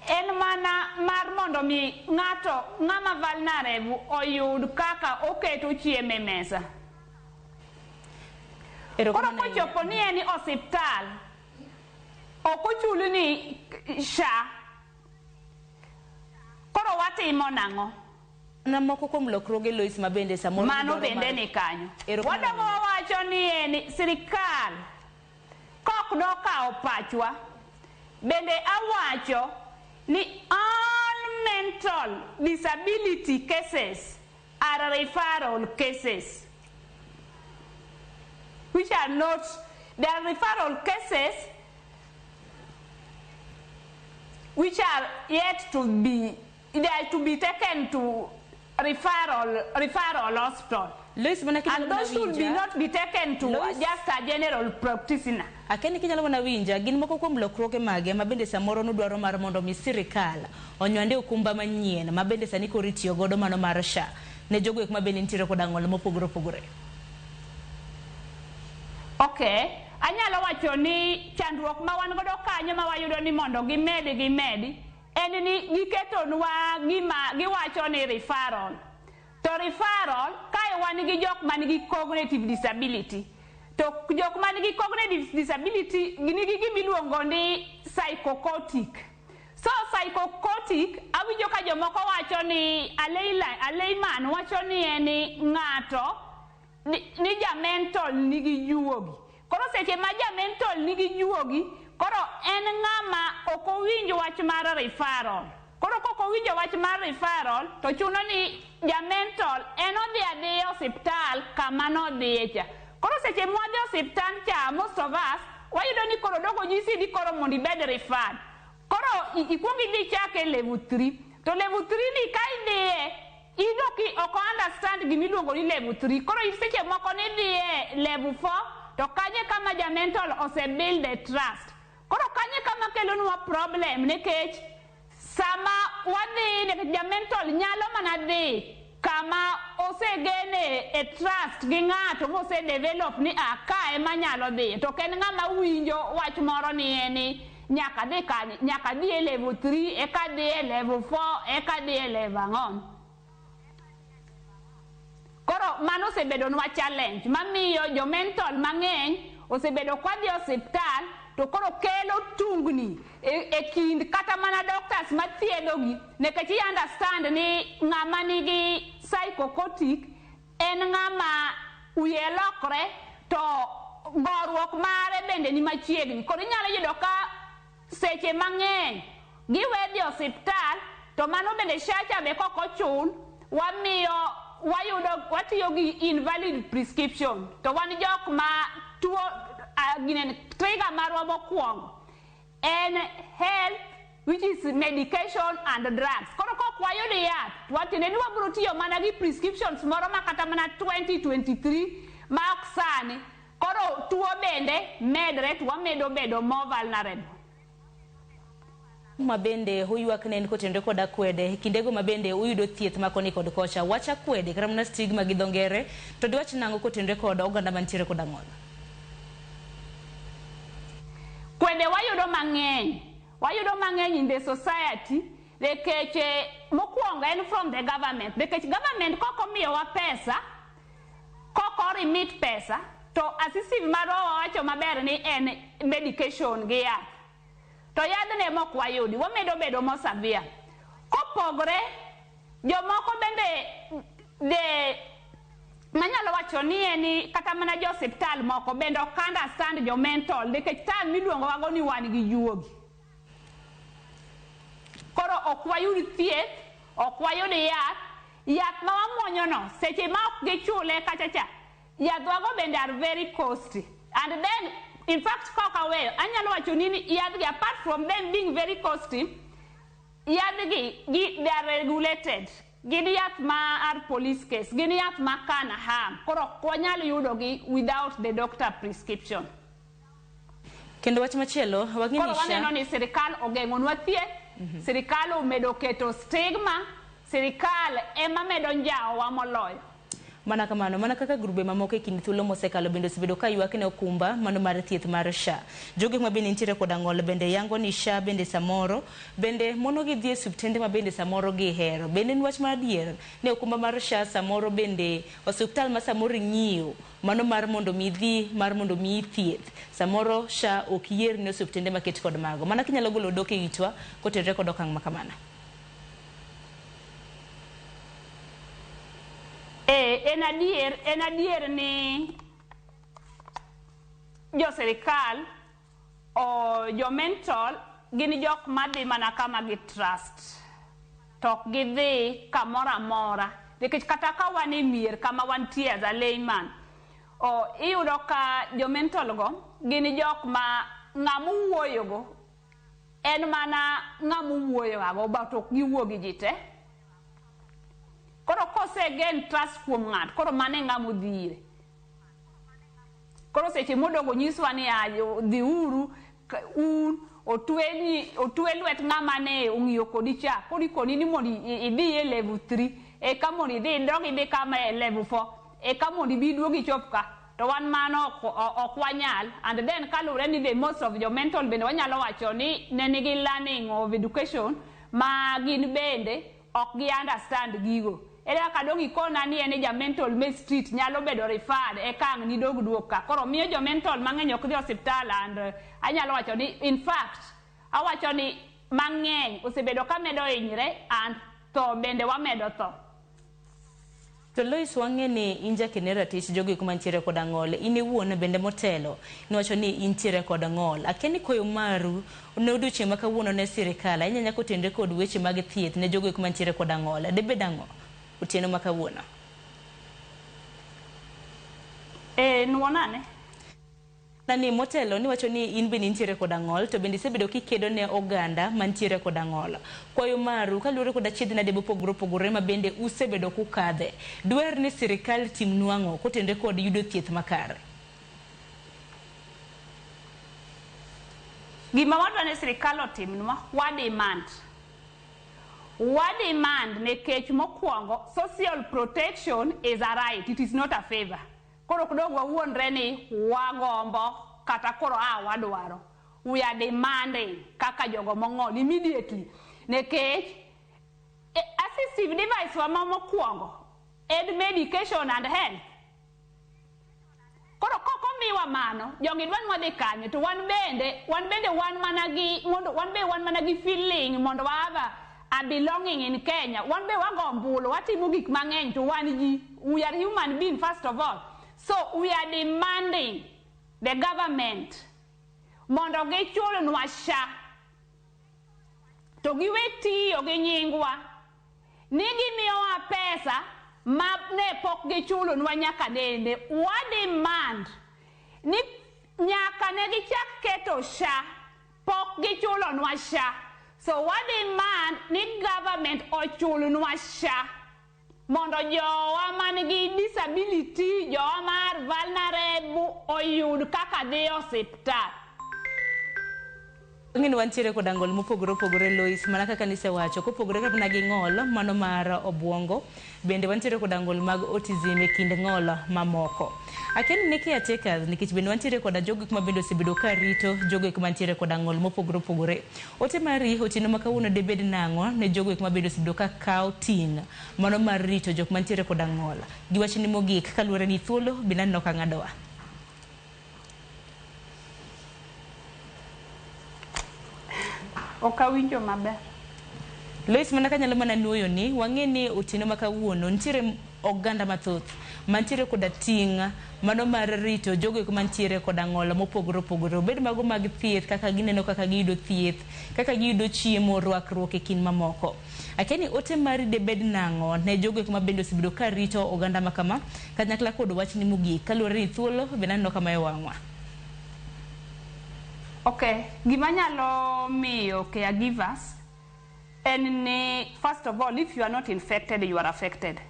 en mana mar mondo mi ng'ato ng'ama vulnerable oyud kaka oketo chiemo e mesa. Koro kochopo ni en osiptal, ok ochul ni SHA, koro watimo nang'o? Na moko kuom lokruoge Lois ma bende samoro Mano dwaro bende mar- ni kanyo. Erokamano. Wadogo wawacho ni en sirikal kok nokawo pachwa, bende awacho ni all mental disability cases are referral cases, which are not, they are referral cases which are yet to be, they are to be taken to referral hospital. Lois mana kinyalo And those should be winja. not be taken to Lois- just a general practitioner. Akeni kinyalo mana winja gin moko kuom lokruoge mage ma bende samoro nudwaro mar mondo mi sirikal onywande okumba manyien ma bende sani koro itiyo godo mano mar SHA ne jogo eko ma bende nitiere koda ng'ol mopogore opogore. Okay, anyalo wacho ni chandruok ma wan godo kanyo ma wayudo ni mondo gimedi en ni giketonwa gima giwacho ni referral. To referral, kae wan gi jok man gi cognitive disability. To jok man gi cognitive disability nigi gima iluongo ni psychotic. So psychotic, awinjo ka jomoko wacho ni Aleiman wacho ni en ng'ato ni ja mental nigi juogi. Koro seche ma ja mental nigi juogi, koro en ng'ama ok owinj wach mar referral. Koro kok owinjo wach mar referral, to chuno ni ja mental en odhi adhiya osiptal kama nodhiye cha. Koro seche mwadhi osiptal cha, most of us, wayudo ni koro dogo nyisi ni koro mondo ibed referred. Koro ikuong idhi chake level 3. To level 3 ni ka idhiye, iyudo ki ok understand gimiluongo ni level 3. Koro seche moko nidhiye level 4, to kanye kama ja mental ose build a trust. Koro kanye kama kelonwa problem nikech sama wadhi, nikech ja mental nyalo mana dhi kama osegene e trust gi ng'ato mose develop ni a ka ema nyalo dhiye. To ok en ng'ama winjo wach moro ni en ni nyaka dhi kanye, nyaka dhi e level 3, eka dhi e level 4, eka dhi e level ang'o. Koro mano osebedonwa challenge mamiyo jo mental mang'eny osebedo kwadhi osiptal to koro kelo tungni e kind kata mana doctors mathiedhogi nikech i understand ni ng'ama nigi psychotic en ng'ama wiye lokre to goruok mare bende ni machiegni. Koro inyalo yudo ka seche mang'eny giwe dhi osiptal to mano bende SHA be kok ochul wamiyo wayudo watiyo gi invalid prescription to wan jok ma tuo ginene trigger marwa mokwongo en health which is medication and drugs. Koro kok wayud yath to watiende ni wabiro tiyo mana gi prescriptions moro ma kata mana 2023 ma ok sani. Koro tuo bende medre to wamedo bedo more vulnerable. Ma bende uywak ne en kotenore kod akwede kindego ma bende uyudo thieth ma koni kod kocha. Wach akwede kata mana stigma gi dho ngere to diwach nang'o kotenore kod oganda mantiere kod ang'ol? Kwede wayudo mang'eny. Wayudo mang'eny in the society nikech Mokwongo en from the government, nikech government kok omiyowa pesa, kok o remit pesa, to assistive marwa wawacho maber ni en medication gi yath. To yadhne mok wayudi, wamedo bedo mo severe. Kopogre, jomoko bende de manyalo wacho ni en ni kata mana jo osiptal moko bende ok understand jo mental, nikech time miluongo wago ni wan gi juogi. Koro ok wayud thieth, ok wayud yath. Yath ma wamuonyo no, seche ma ok gichule kacha cha, yadhwago bende are very costly. And then, in fact, kok aweyo, anyalo wacho ni yadhgi, apart from them being very costly, yadhgi gi, they are regulated. Gin yath ma are police case, gin yath ma can harm. Koro ok wanyal yudogi without the doctor prescription. Kendo wach machielo, wang'e Koro ni SHA waneno ni sirikal ogeng'onwa thieth, sirikal omedo keto stigma, sirikal ema medo njawowa moloyo. Mana kamano, mana kaka grube mamoko e kind thuolo mosekalo bende osebedo ka ywak ne okumba mano mar thieth mar SHA. Jogo ma bende nitiere koda ng'ol bende yango ni SHA bende samoro bende mono gi dhi e osiptende ma bende samoro gihero. Bende en wach mar adier ni okumba mar SHA samoro bende osiptal ma samoro ing'iyo mano mar mondo mi idhi mar mondo mi thieth. Samoro SHA ok yier ne osiptende maket kod mago. Mana kinyalo golo dok e itwa kotenore kod okang' ma kamano. En adier ni jo sirikal o jo mental gin jok madhi mana kama gi trust, to ok gidhi kamoro amora, nikech kata ka wan e mier kama wantie as a layman, o iyudo ka jo mental go gin jok ma ng'ama uwuoyogo en mana ng'ama uwuoyogago, but ok giwuo gi ji te. Koro kose gain trust kuom ng'ato, koro mano e ng'ama odhi ire. Koro seche modogo nyiswa ni dhiuru un otweni, otwe lwet ng'ama ne ong'iyo kodi cha, koro ikoni ni mondo idhi e level 3, eka mondo idhi idog idhi kama e level 4, eka mondo ibi iduog ichop ka. To wan mano ok wanyal. And then kaluwore ni the most of jo mental bende wanyalo wacho ni ne nigi learning of education ma gin bende ok gi understand gigo. Ere kaka dong ikona ni en ja mental me street nyalo bedo referred eka ang' nidog duok ka? Koro miyo jo mental mang'eny ok dhi osiptal. And anyalo wacho ni, in fact, awacho ni mang'eny osebedo ka medo hinyre and tho bende wamedo tho. To Lois, wang'e ni in jakene ratich jogo eko mantiere koda ng'ol. In iwuon bende motelo niwacho ni intiere kod ng'ol. Akia ni koyo maru ne odiochieng' ma kawuono ne sirikal ahinya nyaka otenre kod weche mag thieth ne jogo eko mantiere koda ng'ol. Debed ang'o otieno ma kawuono? E, nuonane. Nani motelo niwacho ni in bende intiere koda ng'ol, to bende isebedo kikedo ne oganda mantiere koda ng'ol. Kwayo maru kaluwore kod achiedh nade mopogore opogore ma bende usebedo kukadhe. Dwer ni sirikal timnu ang'o kotenre kod yudo thieth makare? Gima wadwa ni sirikal otimnwa, wa demand. Wa demand nikech mokwongo, social protection is a right, it is not a favor. Koro ok dong wawuondre ni wagombo kata koro a wadwaro. We are demanding kaka jogo mong'ol immediately. Nikech assistive device wa ma mokwongo en medication and health. Koro kok omiwa mano, jogi dwa ni wadhi kanye? To wan bende wan mana gi mondo wan be wan mana gi feeling mondo wa have a belonging in Kenya. Wan be wago ombulu, watimo gik mang'eny, to wan ji. We are human being first of all. So we are demanding the government mondo gichulnwa SHA to giwe tiyo gi nyingwa ni gimiyowa pesa ma ne pok gichulonwa nyaka nene. Wa demand ni nyaka ne gichak keto SHA pok gichulonwa SHA. So wa demand ni government ochulnwa SHA mondo jowa man gi disability, jowa mar vulnerable oyud kaka dhi osiptal. Ng'eni wantiere koda ng'ol mopogore opogore Lois, mana kaka nisewacho, kopogore mana gi ng'ol mano mar obuongo, bende wantiere koda ng'ol mag autism e kind ng'ol mamoko. Akia ni ne caretakers nikech bende wantiere koda jogo ma bende osebedo ka rito jogo eko mantiere koda ng'ol mopogore opogore. Ote mari otieno ma kawuono debed nang'o ne jogo eko ma bende osebedo ka kawo ting' mano mar rito jok mantiere koda ng'ol. Gi wachni mogik kaluwore ni thuolo bende aneno ka ng'adowa. Ok awinjo maber. Lois, mana kanyalo mana nuoyo ni wang'e ni otieno ma kawuono nitiere oganda mathoth mantiere koda ting' mano mar rito jogo eko mantiere koda ng'ol mopogore opogore, obed mago mag thieth kaka gineno kaka giyudo thieth, kaka giyudo chiemo, rwakruok e kind mamoko. Akia ni ote mari debed nang'o ne jogo eko ma bende osebedo ka rito oganda ma kama kanyakla kod wachni mogik kaluwore ni thuolo bende aneno ka mayo wang'wa. Okay, gima nyalo miyo caregivers en ni first of all, if you are not infected, you are affected.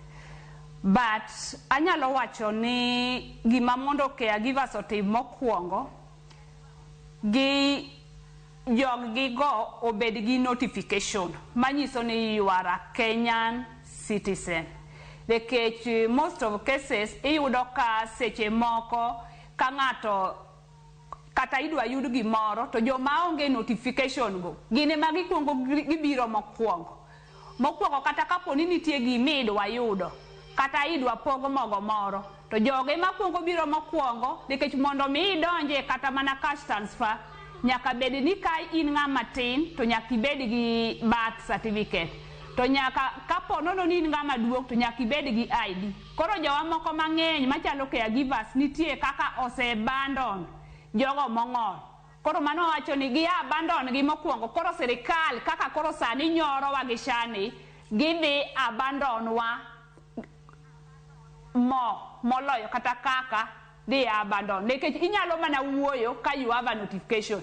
But anyalo wacho ni gima mondo caregivers otim mokwongo, gi jog gigo obed gi notification manyiso ni you are a Kenyan citizen. Nikech most of cases iyudo ka seche moko ka ng'ato kata idwa yud gimoro to joma onge notification go gin ema gikwongo gibiro mokwongo. Mokwongo kata kapo ni nitie gima idwa yudo kata idwa pog mogo moro to jogo ema kwongo biro mokwongo nikech mondo mi idonje kata mana cash transfer nyaka bed ni ka in ng'ama tin to nyaka ibed gi birth certificate, to nyaka kapo nono ni in ng'ama duong' to nyaka ibed gi ID. Koro jowa moko mang'eny machalo caregivers nitie kaka ose abandon jogo mong'ol. Koro mano wacho ni gi abandon gi mokwongo. Koro sirikal kaka koro sani nyorowa gi shani, gidhi abandon wa mo moloyo kata kaka dhi abandon. Nikech inyalo mana wuoyo ka you have a notification.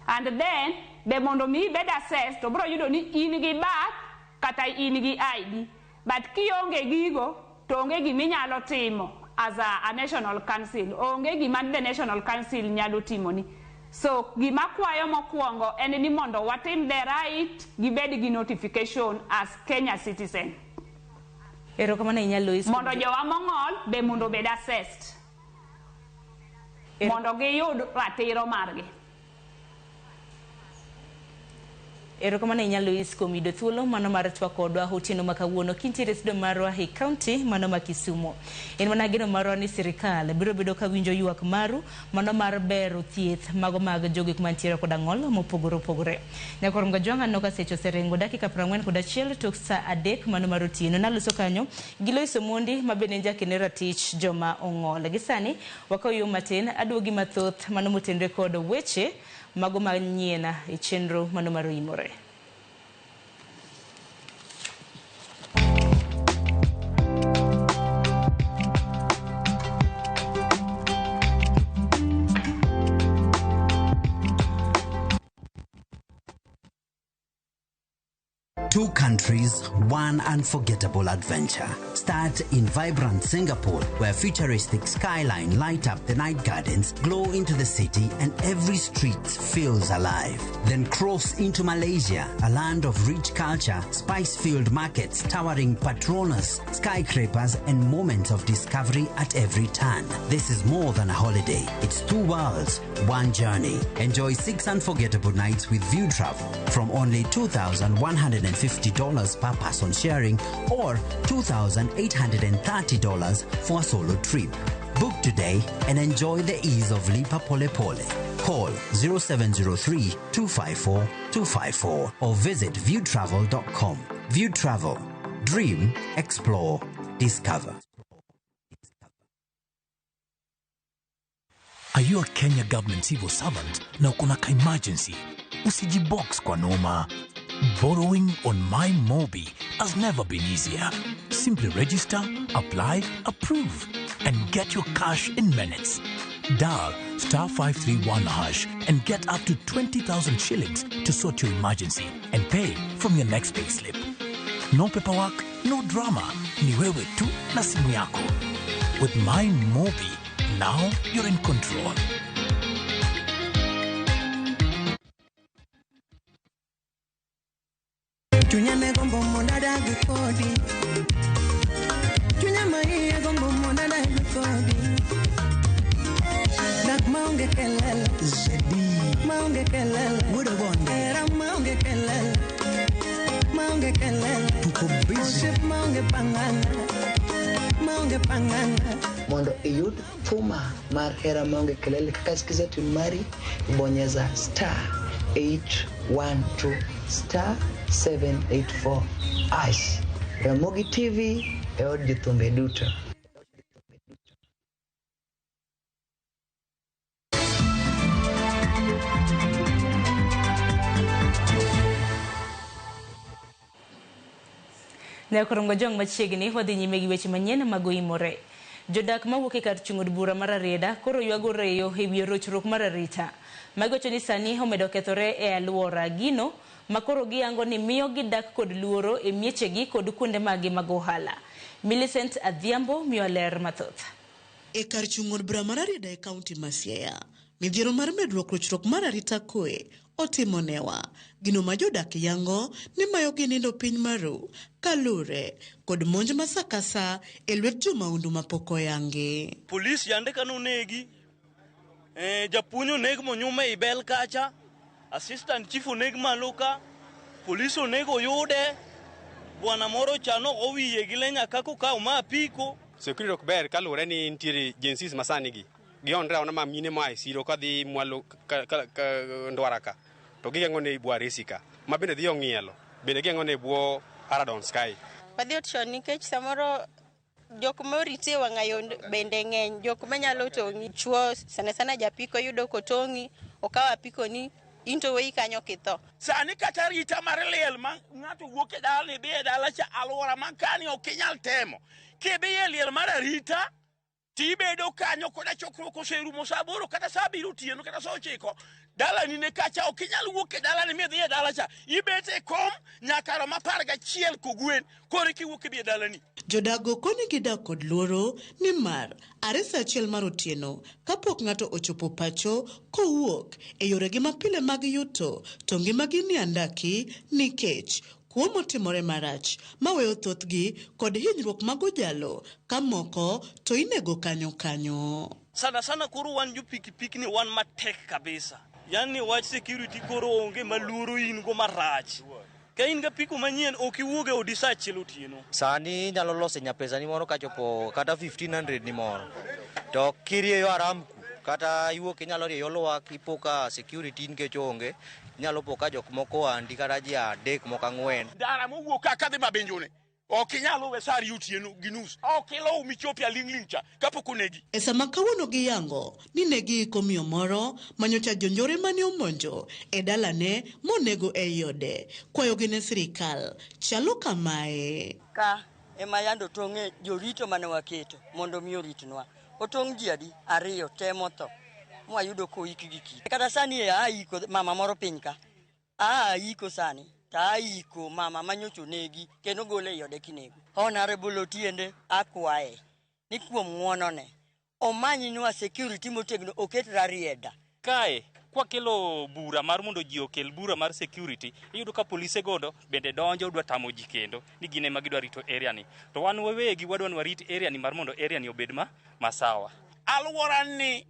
And then be mondo mi ibed assessed to biro yudo ni in gi birth kata in gi ID. But kionge gigo to onge giminyalo timo as a national council. Onge gima the national council nyalo timoni. So gima kwayo mokwongo en ni mondo watim the right gibed gi notification as Kenya citizen. Erokamano ahinya Lois. Mondo jowa mong'ol be mondo obed assessed. Mondo giyud ratiro margi. Erokamano ahinya Lois kuom yudo thuolo mano mar twak kodwa otieno ma kawuono kintiere e studio marwa e kaunti mano ma Kisumu. En mana geno marwa ni sirikal biro bedo ka winjo ywak maru mano mar bero thieth mago mag jogo mantiere koda ng'ol mopogore opogore. Nyakwar Mgajwang' aneno ka seche oseringo dakika 41 tok saa 3 mano mar otieno. Naloso kanyo gi Lois Omondi ma bende en jakene ratich joma ong'ol. Gi sani wakaw yo matin aduogi mathoth mano motenre kod weche mago manyien e chenro mano mar Oimore. Two countries, one unforgettable adventure. Start in vibrant Singapore, where futuristic skyline light up the night gardens, glow into the city, and every street feels alive. Then cross into Malaysia, a land of rich culture, spice-filled markets, towering Petronas, skyscrapers, and moments of discovery at every turn. This is more than a holiday. It's two worlds, one journey. Enjoy 6 unforgettable nights with View Travel from only $2,150 per person sharing or $2,830 for a solo trip. Book today and enjoy the ease of Lipa Pole Pole. Call 0703 254 254 or visit viewtravel.com. View Travel. Dream, explore, discover. Are you a Kenya government civil servant na uko na ka emergency? Usijibox kwa noma. Borrowing on MyMobi has never been easier. Simply register, apply, approve, and get your cash in minutes. Dial *531# and get up to 20,000 shillings to sort your emergency and pay from your next payslip. No paperwork, no drama. Ni wewe tu na simu yako. With MyMobi, now you're in control. Chunya ne gombo mondo adag kodi. Chunya ma iye gombo mondo adag kodi. Dak maonge kelele. Zedi. Maonge kelele. Wuod Obondo. Hera maonge kelele. Maonge kelele. Tuko busy. Osiep maonge pangana. Maonge pangana. Mondo iyud thuma mar hera maonge kelele kaka sikiza tune mari, bonyeza star 812 star 784 hash. Ramogi TV e od jothumbe duto. Nyakorongo jong machiegni wadhi nyime gi weche manyien mag oimore. Jodak mawuok e kar chung' od bura mar Rarieda koro ywago reyo e wi rochruok mar arita. Magiwacho ni sani omedo kethore e alwora gino ma koro giyango ni miyo gidak kod luoro e miechegi kod kuonde maggi mag ohala. Millicent Adhiambo miyo ler mathoth. E kar chung' od bura mar Rarieda e kaunti ma Siaya, midhiero mar medruok rochruok mar arita kwe otimo newa. Gino ma jodak yango ni mayogi nindo piny maru kalure kod monj ma sa ka sa e lwet jomaundu mapok oyangi. Polis yande ka nonegi, japuonj oneg monyume ei bel kacha, assistant chief oneg malo ka, polis onego oyude, bwana moro cha nogo wiye gi le nyaka kokawo ma apiko. Security ok ber kaluwore ni nitiere agencies masani gi. Gionre aona ma mine moa e siro kadhi mwalo ndwara ka to gigeng'o ne bwo Aresi ka ma bende dhi ong'ielo bende gigeng'o ne bwo Aradon Sky. Wadhi ot chon nikech samoro jok morite wang'ayo bende ng'eny, jok manyalo tong'i chuo sana sana japiko yudo kotong'i okawo apiko ni in to weyi kanyo kitho. Sani kata arita mar liel ma ng'ato wuok e dala ni dhi e dala cha alwora ma kani ok inyal temo. Kidhi e liel mar arita tibedo kanyo koda chokruok oserumo sa 8 kata sa 7 otieno kata sa 9 dalani ne kacha ok inyal wuok e dalani midhi e dala cha ibet e kom nyaka rom 11 kogwen koro kiwuok idhi e dalani. Jodago koni gidak kod luoro nimar are sa 1 mar otieno kapok ng'ato ochopo pacho kowuok e yoregi mapile mag yuto to ngimagi ni andaki nikech kuo motimore marach maweyo thothgi kod hinyruok mag ojalo ka moko to inego kanyo kanyo. Sana sana koro wan jo pikipiki ni wan matek kabisa. Yani wach security koro onge maluoro in go marach. Ka in ga piko manyien ok iwuog e odi sa 1 otieno. Sani inyalo loso nyapesa ni moro kachopo kata 1500 ni moro. To kirieyo Aramco kata iwuok inyalo rieyo Lwak ipo ka security nikech onge. Inyalo po ka jok moko andi kata ji 3 moko 4. Ndara mowuok ka kadhi Mabenjone ok inyal we sa 2 otieno gi nus. Ok ilow michopi aling'ling' cha kapok onegi. E sama kawuono giyango ni ne giiko miyo moro manyocha jonjore mane omonjo e dalane monego ei ode. Kwayogi ne sirikal chalo kamae. Ka ema yando tong'e jorito mane waketo mondo mi oritnwa. Otong' ji adi? 2 te motho. Mwayudo koik gi kite. Kata sani e aiko mama moro piny ka. Aiko sani. Ta aiko mama manyocha onegi kendo gole ei ode kinego. Honorable Otiende akwaye ni kuom ng'wonone omanyinwa security motegno oket Rarieda. Kae kwakelo bura mar mondo ji okel bura mar security, iyudo ka polise godo bende donjo dwa tamo ji kendo ni gin ema gidwa rito area ni. To wan wawegi wadwa ni warit area ni mar mondo area ni obed masawa. Alwora ni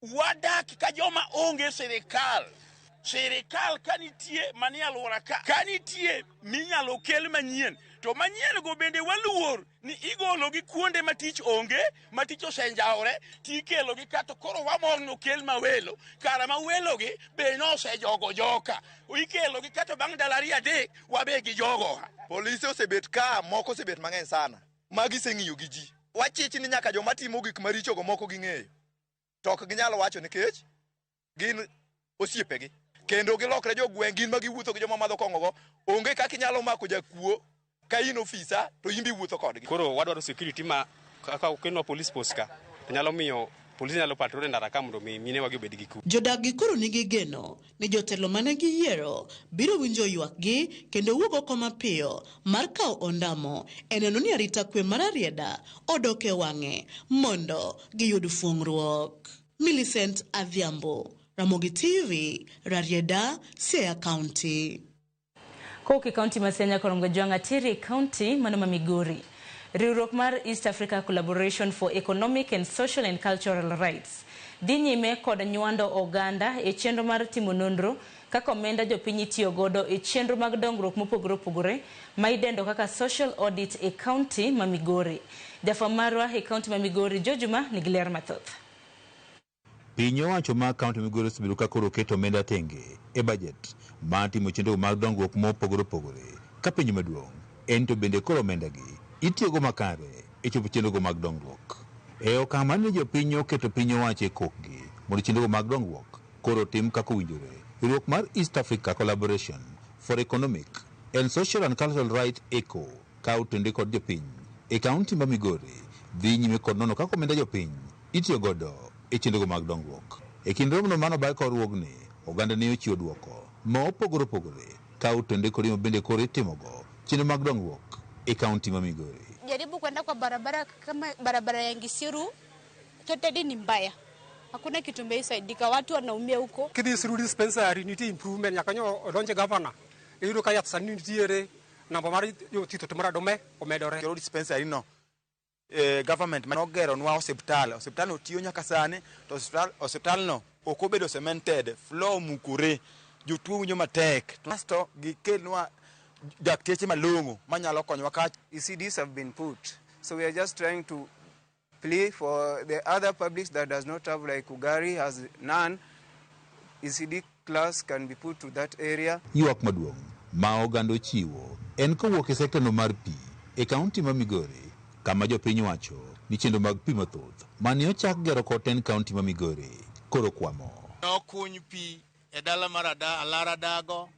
wadak ka joma onge sirikal. Sirikal ka nitie manie alwora ka nitie minyalo kel manyien to manyien go bende waluor ni igolo gi kuonde ma tich onge ma tich osenjawore tikelo gi kato koro wamor ni okel mawelo kara mawelo gi be nosejogo joka ikelo gi kato bang' ndalo 2 3 wabe gi jogo. Polise osebet ka moko osebet mang'eny sana ma giseng'iyo gi ji wachich ni nyaka joma timo gik maricho go moko ging'eyo to ok ginyal wacho nikech gin osiepegi kendo gilokre jogweng' gin ma giwuotho gi joma madho kong'o go onge kaka inyalo mako jakuo ka in ofisa to in be iwuotho kodgi. Koro wadwaro security ma kaka okelnwa police post ka to nyalo miyo polisi nyalo patrol e ndara ka mondo mi minewa gi obed gi kwe. Jodak gi koro nigi geno ni jotelo mane giyiero biro winjo ywakgi kendo wuok oko mapiyo mar kawo ondamo e neno ni arita kwe mar Rarieda odok e wang'e mondo giyud fuong'ruok. Millicent Adhiambo, Ramogi TV, Rarieda, Siaya County. Kowuok e kaunti ma Siaya nyaka Romgajwang' ateri e kaunti mano ma Migori. Riwruok mar East Africa Collaboration for Economic and Social and Cultural Rights dhi nyime kod nywando oganda e chenro mar timo nonro kaka omenda jopiny itiyo godo e chenro mag dongruok mopogore opogore ma idendo kaka social audit e kaunti ma Migori. Jafwamb marwa e kaunti ma Migori George Juma nigi ler mathoth. Piny owacho mar kaunti Migori osebedo ka koro keto omenda tenge e bajet mar timo chenro mag dongruok mopogore opogore. Ka penjo maduong' en to bende koro omenda gi itiyogo makare e chopo chenrogo mag dongruok. E okang' mar ni jopiny oketo piny owacho e kokgi mondo chenrogo mag dongruok koro otim kaka owinjore. Riwruok mar East Africa Collaboration for Economic and Social and Cultural Rights ECO ka otende kod jopiny e kaunti ma Migori dhi nyime kod nono kaka omenda jopiny itiyo godo e chenrogo mag dongruok. E kind romono mano bang' korruogni, oganda ne ochiwo duoko ma opogore opogore ka otende kod yo bende koro itimogo chenro mag dongruok e kaunti ma Migori. Jaribu kwenda kwa barabara kama barabara ya Ngisiru, totally ni mbaya. Hakuna kitu imeisaidika, watu wanaumia huko. Kidhi Suru dispensary nitie improvement nyaka nyo odonje governor. Iyudo ka yath sani nitiere namba mar jothieth to mar adome omedore. Kero dispensary no government manogeronwa osiptal, osiptal no tiyo nyaka sani to osiptal no ok obedo cemented, floor omukore, jotuo winjo matek. Kasto gikelnwa dakteche malong'o manyalo konyowa ka ECDs have been put. So we are just trying to plea for the other publics that does not have, like Ugari has none. ECD class can be put to that area. Ywak maduong' ma oganda ochiwo en kowuok e sekta no mar pi e kaunti ma Migori kama jopiny wacho ni chenro mag pi mathoth mane ochak gero kod tend kaunti ma Migori koro kwamo. Nokuny pi e dala mar Alara Dago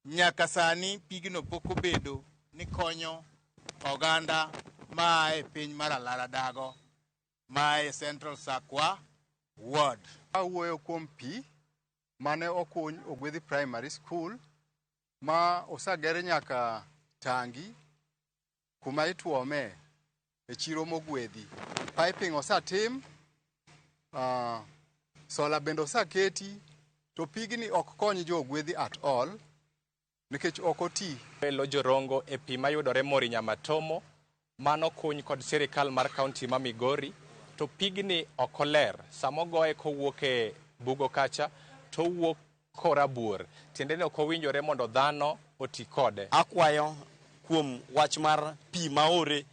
nyaka sani pigno pok obedo ni konyo oganda maa e piny mar Alara Dago maa e Central Sakwa Ward. Awuoyo kuom pi mane okuny Ogwedhi Primary School ma oseger nyaka tangi kuma ituome e chiro mogwedhi. Piping osetim, sola bende oseketi, to pigni ok kony jo Ogwedhi at all nikech ok oti. Elo jorongo e pi mayudore Mori Nyamatomo mano kuny kod sirikal mar kaunti ma Migori to pigni ok oler. Sama ogoye kowuok e bugo kacha to owuok korabuor, tiende ni ok owinjore mondo dhano oti kode. Akwayo kuom wach mar pi maore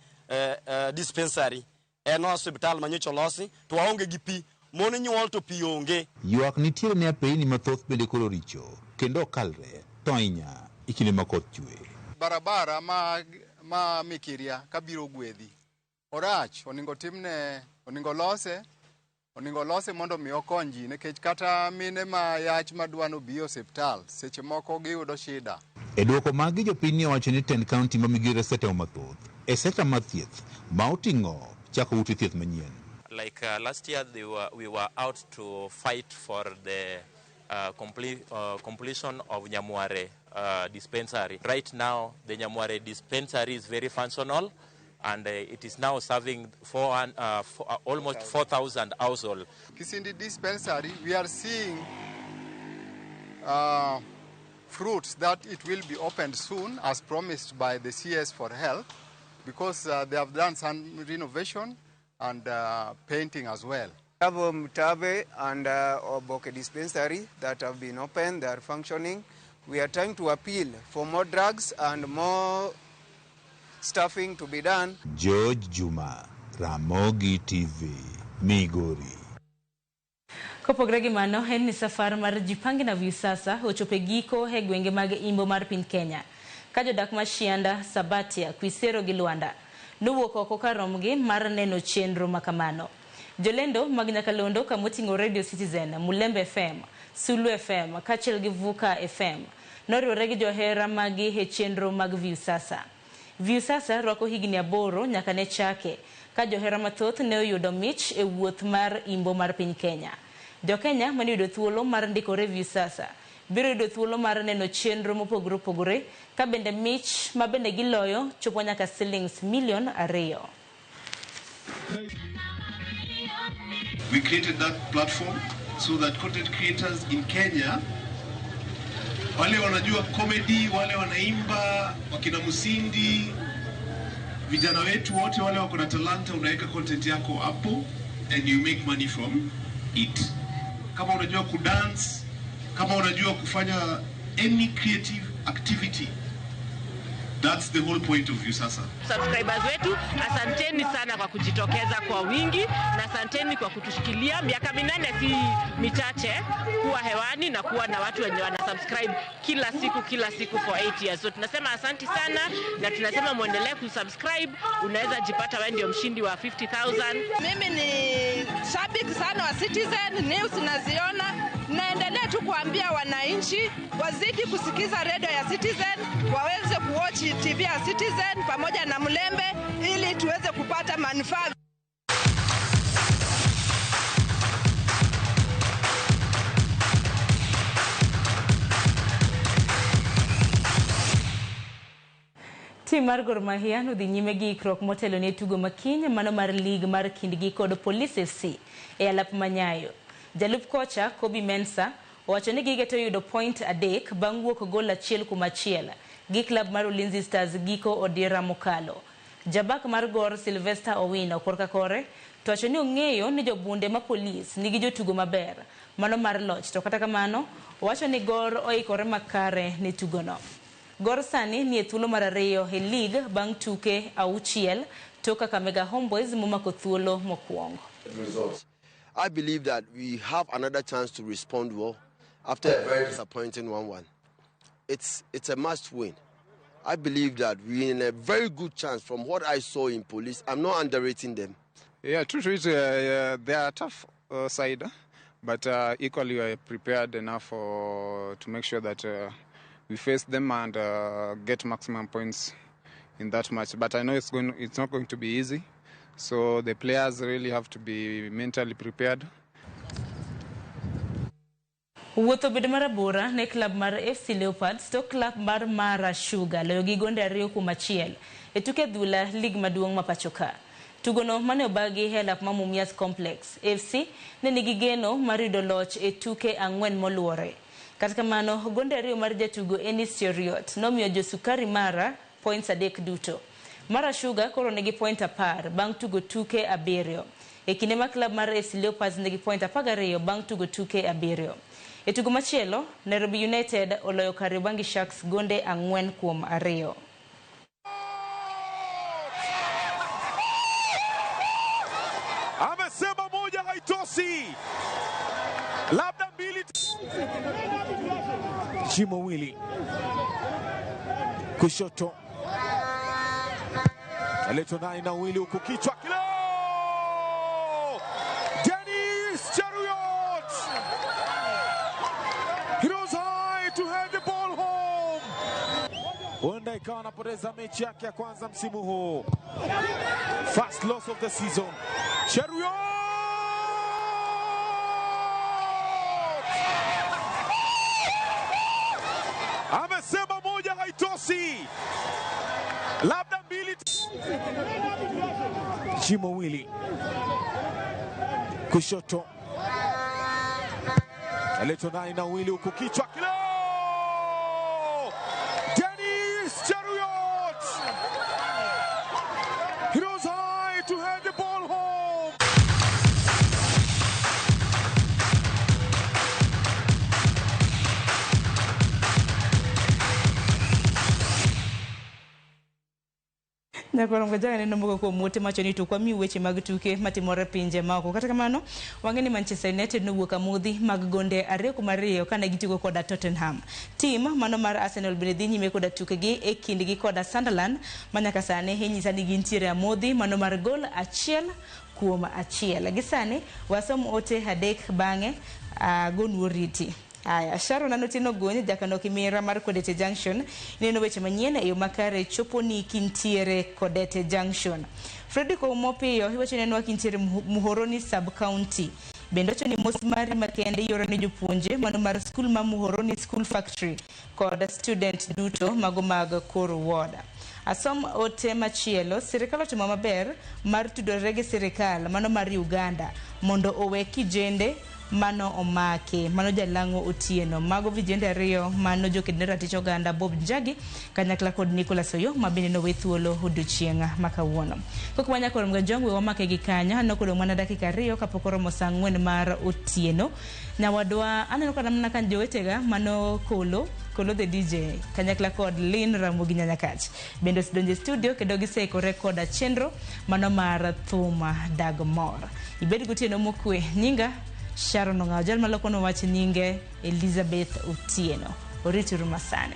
dispensary en osiptal manyocha olosi to waonge gi pi, mon nyuol to pi onge. Ywak nitiere ne apeyni mathoth bende koro richo kendo ok kalre to ahinya e kinde ma koth chwe. Barabara ma Mikiria kabiro Gwedhi orach, oningo timne, oningo lose mondo mi okony ji nikech kata mine ma yach madwa nobi e osiptal seche moko giyudo shida. E duoko magi jopiny ne owacho ni tend kaunti ma Migori osetemo mathoth e sekta mar thieth ma oting'o chako ute thieth manyien. Like last year we were out to fight for the completion of Nyamware dispensary. Right now the Nyamware dispensary is very functional and it is now serving almost 4,000 households. Kisindi dispensary, we are seeing fruits that it will be opened soon as promised by the CS for Health because they have done some renovation and painting as well. We have Mtabe and Oboke dispensary that have been opened, they are functioning. We are trying to appeal for more drugs and more staffing to be done. George Juma, Ramogi TV, Migori. Kopogore gi mano, en ni safar mar Jipange na Viusasa ochopo e giko e gwenge mag imbo mar piny Kenya. Ka jodak ma Shianda, Sabatia, Kwisero gi Luanda nowuok oko kar romgi mar neno chenro makamano. Jolendo mag Nyakalondo kamoting'o Radio Citizen, Mulembe FM, Sulu FM kaachiel gi Vuka FM noriwore gi johera magi e chenro mag Viusasa. Viusasa rwako higni 8 nyaka ne chake ka johera mathoth ne oyudo mich e wuoth mar imbo mar piny Kenya. Jo Kenya mane oyudo thuolo mar ndikore Viusasa biro yudo thuolo mar neno chenro mopogore opogore ka bende mich ma bende giloyo chopo nyaka shillings milion 2. We created that platform so that content creators in Kenya Wale wanajua comedy, wale wanaimba, wakina Musindi, vijana wetu wote wale wako na talanta, unaweka content yako hapo and you make money from it. Kama unajua kudance, kama unajua kufanya any creative activity, that's the whole point of Viusasa. Subscribers wetu, asanteni sana kwa kujitokeza kwa wingi na asanteni kwa kutushikilia. Miaka 8 si michache kuwa hewani na kuwa na watu wenye wana subscribe kila siku kila siku for 8 years. So tunasema asanti sana na tunasema muendelee kusubscribe. Unaweza jipata wewe ndio mshindi wa 50,000. Mimi ni shabiki sana wa Citizen News, naziona. Naendelea tu kuambia wananchi wazidi kusikiza redio ya Citizen, waweze kuwatch TV ya Citizen pamoja na Mlembe ili tuweze kupata manufaa. Tim mar Gor Mahia nodhi nyime gi ikruok motelo ne tugo makiny mano mar lig mar kindgi kod Police FC e alap manyayo. Jalup kocha Kobi Mensah owacho ni gigeto yudo point 3 bang' wuok gol 1-1 gi klab mar Ulinzi Stars giko odiera mokalo. Jabak mar Gor Sylvester Owino korka kore to wacho ni ong'eyo ni jobunde ma Police nigi jotugo maber mano mar loch, to kata kamano owacho ni Gor oikore makare ne tugono. Gor sani ni e thuolo mar 2 e lig bang' tuke 6 to Kakamega Homeboys momako thuolo mokwongo. Results. I believe that we have another chance to respond well after a very disappointing 1-1. It's a must win. I believe that we're in a very good chance from what I saw in Police. I'm not underrating them. Yeah, truth is, they are a tough side, but equally we are prepared enough to make sure that we face them and get maximum points in that match. But I know it's not going to be easy. So the players really have to be mentally prepared. Wuoth obedo marabora ne klab mar FC Leopards to klab mar Mara Sugar loyo gi gonde 2-1 e tuke adhula lig maduong' ma pacho ka. Tugono mane obagi e alap ma Mumias Complex. FC ne nigi geno mar yudo loch e tuke 4 moluwore. Kata kamano, gonde 2 mar jatugo Enis Cheruiyot nomiyo josukari Mara points 3 duto. Mara Sugar koro nigi point 10 bang' tugo tuke 7. E kinde ma klab mar FC Leopards nigi point 12 bang' tugo tuke 7. E tugo machielo, Nairobi United oloyo Kariobangi Sharks gonde 4-2. Amesema moja haitoshi, labda mbili. Jimo Wili kushoto, aletwa naye na Wili huku kichwa kilo. Dennis Cheruiyot, he rose high to head the ball home. Huenda ikawa anapoteza mechi yake ya kwanza msimu huu. First loss of the season. Cheruiyot! Amesema moja haitoshi, labda mbili. Jimo Wili kushoto, aletwa naye na Wili huku kichwa kilo. Dennis Cheruiyot, he rose high to head the ball home. Nyakorongo jaga neno moko kuom ote macho ni to kwa mi weche mag tuke matimore pinje maoko. Kata kamano, wang'e ni Manchester United nowuok amodhi mag gonde 2-2 kane gitugo koda Tottenham. Tim mano mar Arsenal bende dhi nyime koda tukegi e kindgi koda Sunderland ma nyaka sani inyisa ni gintiere amodhi mano mar gol 1-1. Gi sani wasom ote 3 bang'e agonuo riti. Aya, Sharon Anotino Gony, jakano kimira mar Kodete Junction, ineno weche manyien e yo makare chopo ni kintiere Kodete Junction. Fredrick Omopiyo iwacho nenwa kintiere Muhoroni Sub County. Bende wacho ni mos mari makende ioro ne jopuonje mano mar skul ma Muhoroni School Factory kod student duto mago mag kor ward. Asom ote machielo, sirikal otimo maber mar tudore gi sirikal mano mar Uganda mondo owe kijende mano omaki. Mano Jalang'o Otieno. Mago vijende ariyo mano joked ne ratich oganda Bob Njagi kanyakla kod Nicholas Oyo ma bende nowe thuolo odiochieng' ma kawuono. Kok wanyako romo ga jongwe wamake gi kanyo aneno kodong' mana dakika 2 kapok oromo saa 4 mar otieno. Nyawadwa aneno kata mana ka jowetega mano Kolo, Kolo the DJ kanyakla kod Lynn Ramogi Nyanyakach bende osedonjo e studio kendo giseikore koda chenro mano mar thum dag mor. Ibed gotieno mokwe. Nyinga Sharon Ong'awo, jal malokono wach nyinge Elizabeth Otieno. Orituru masani.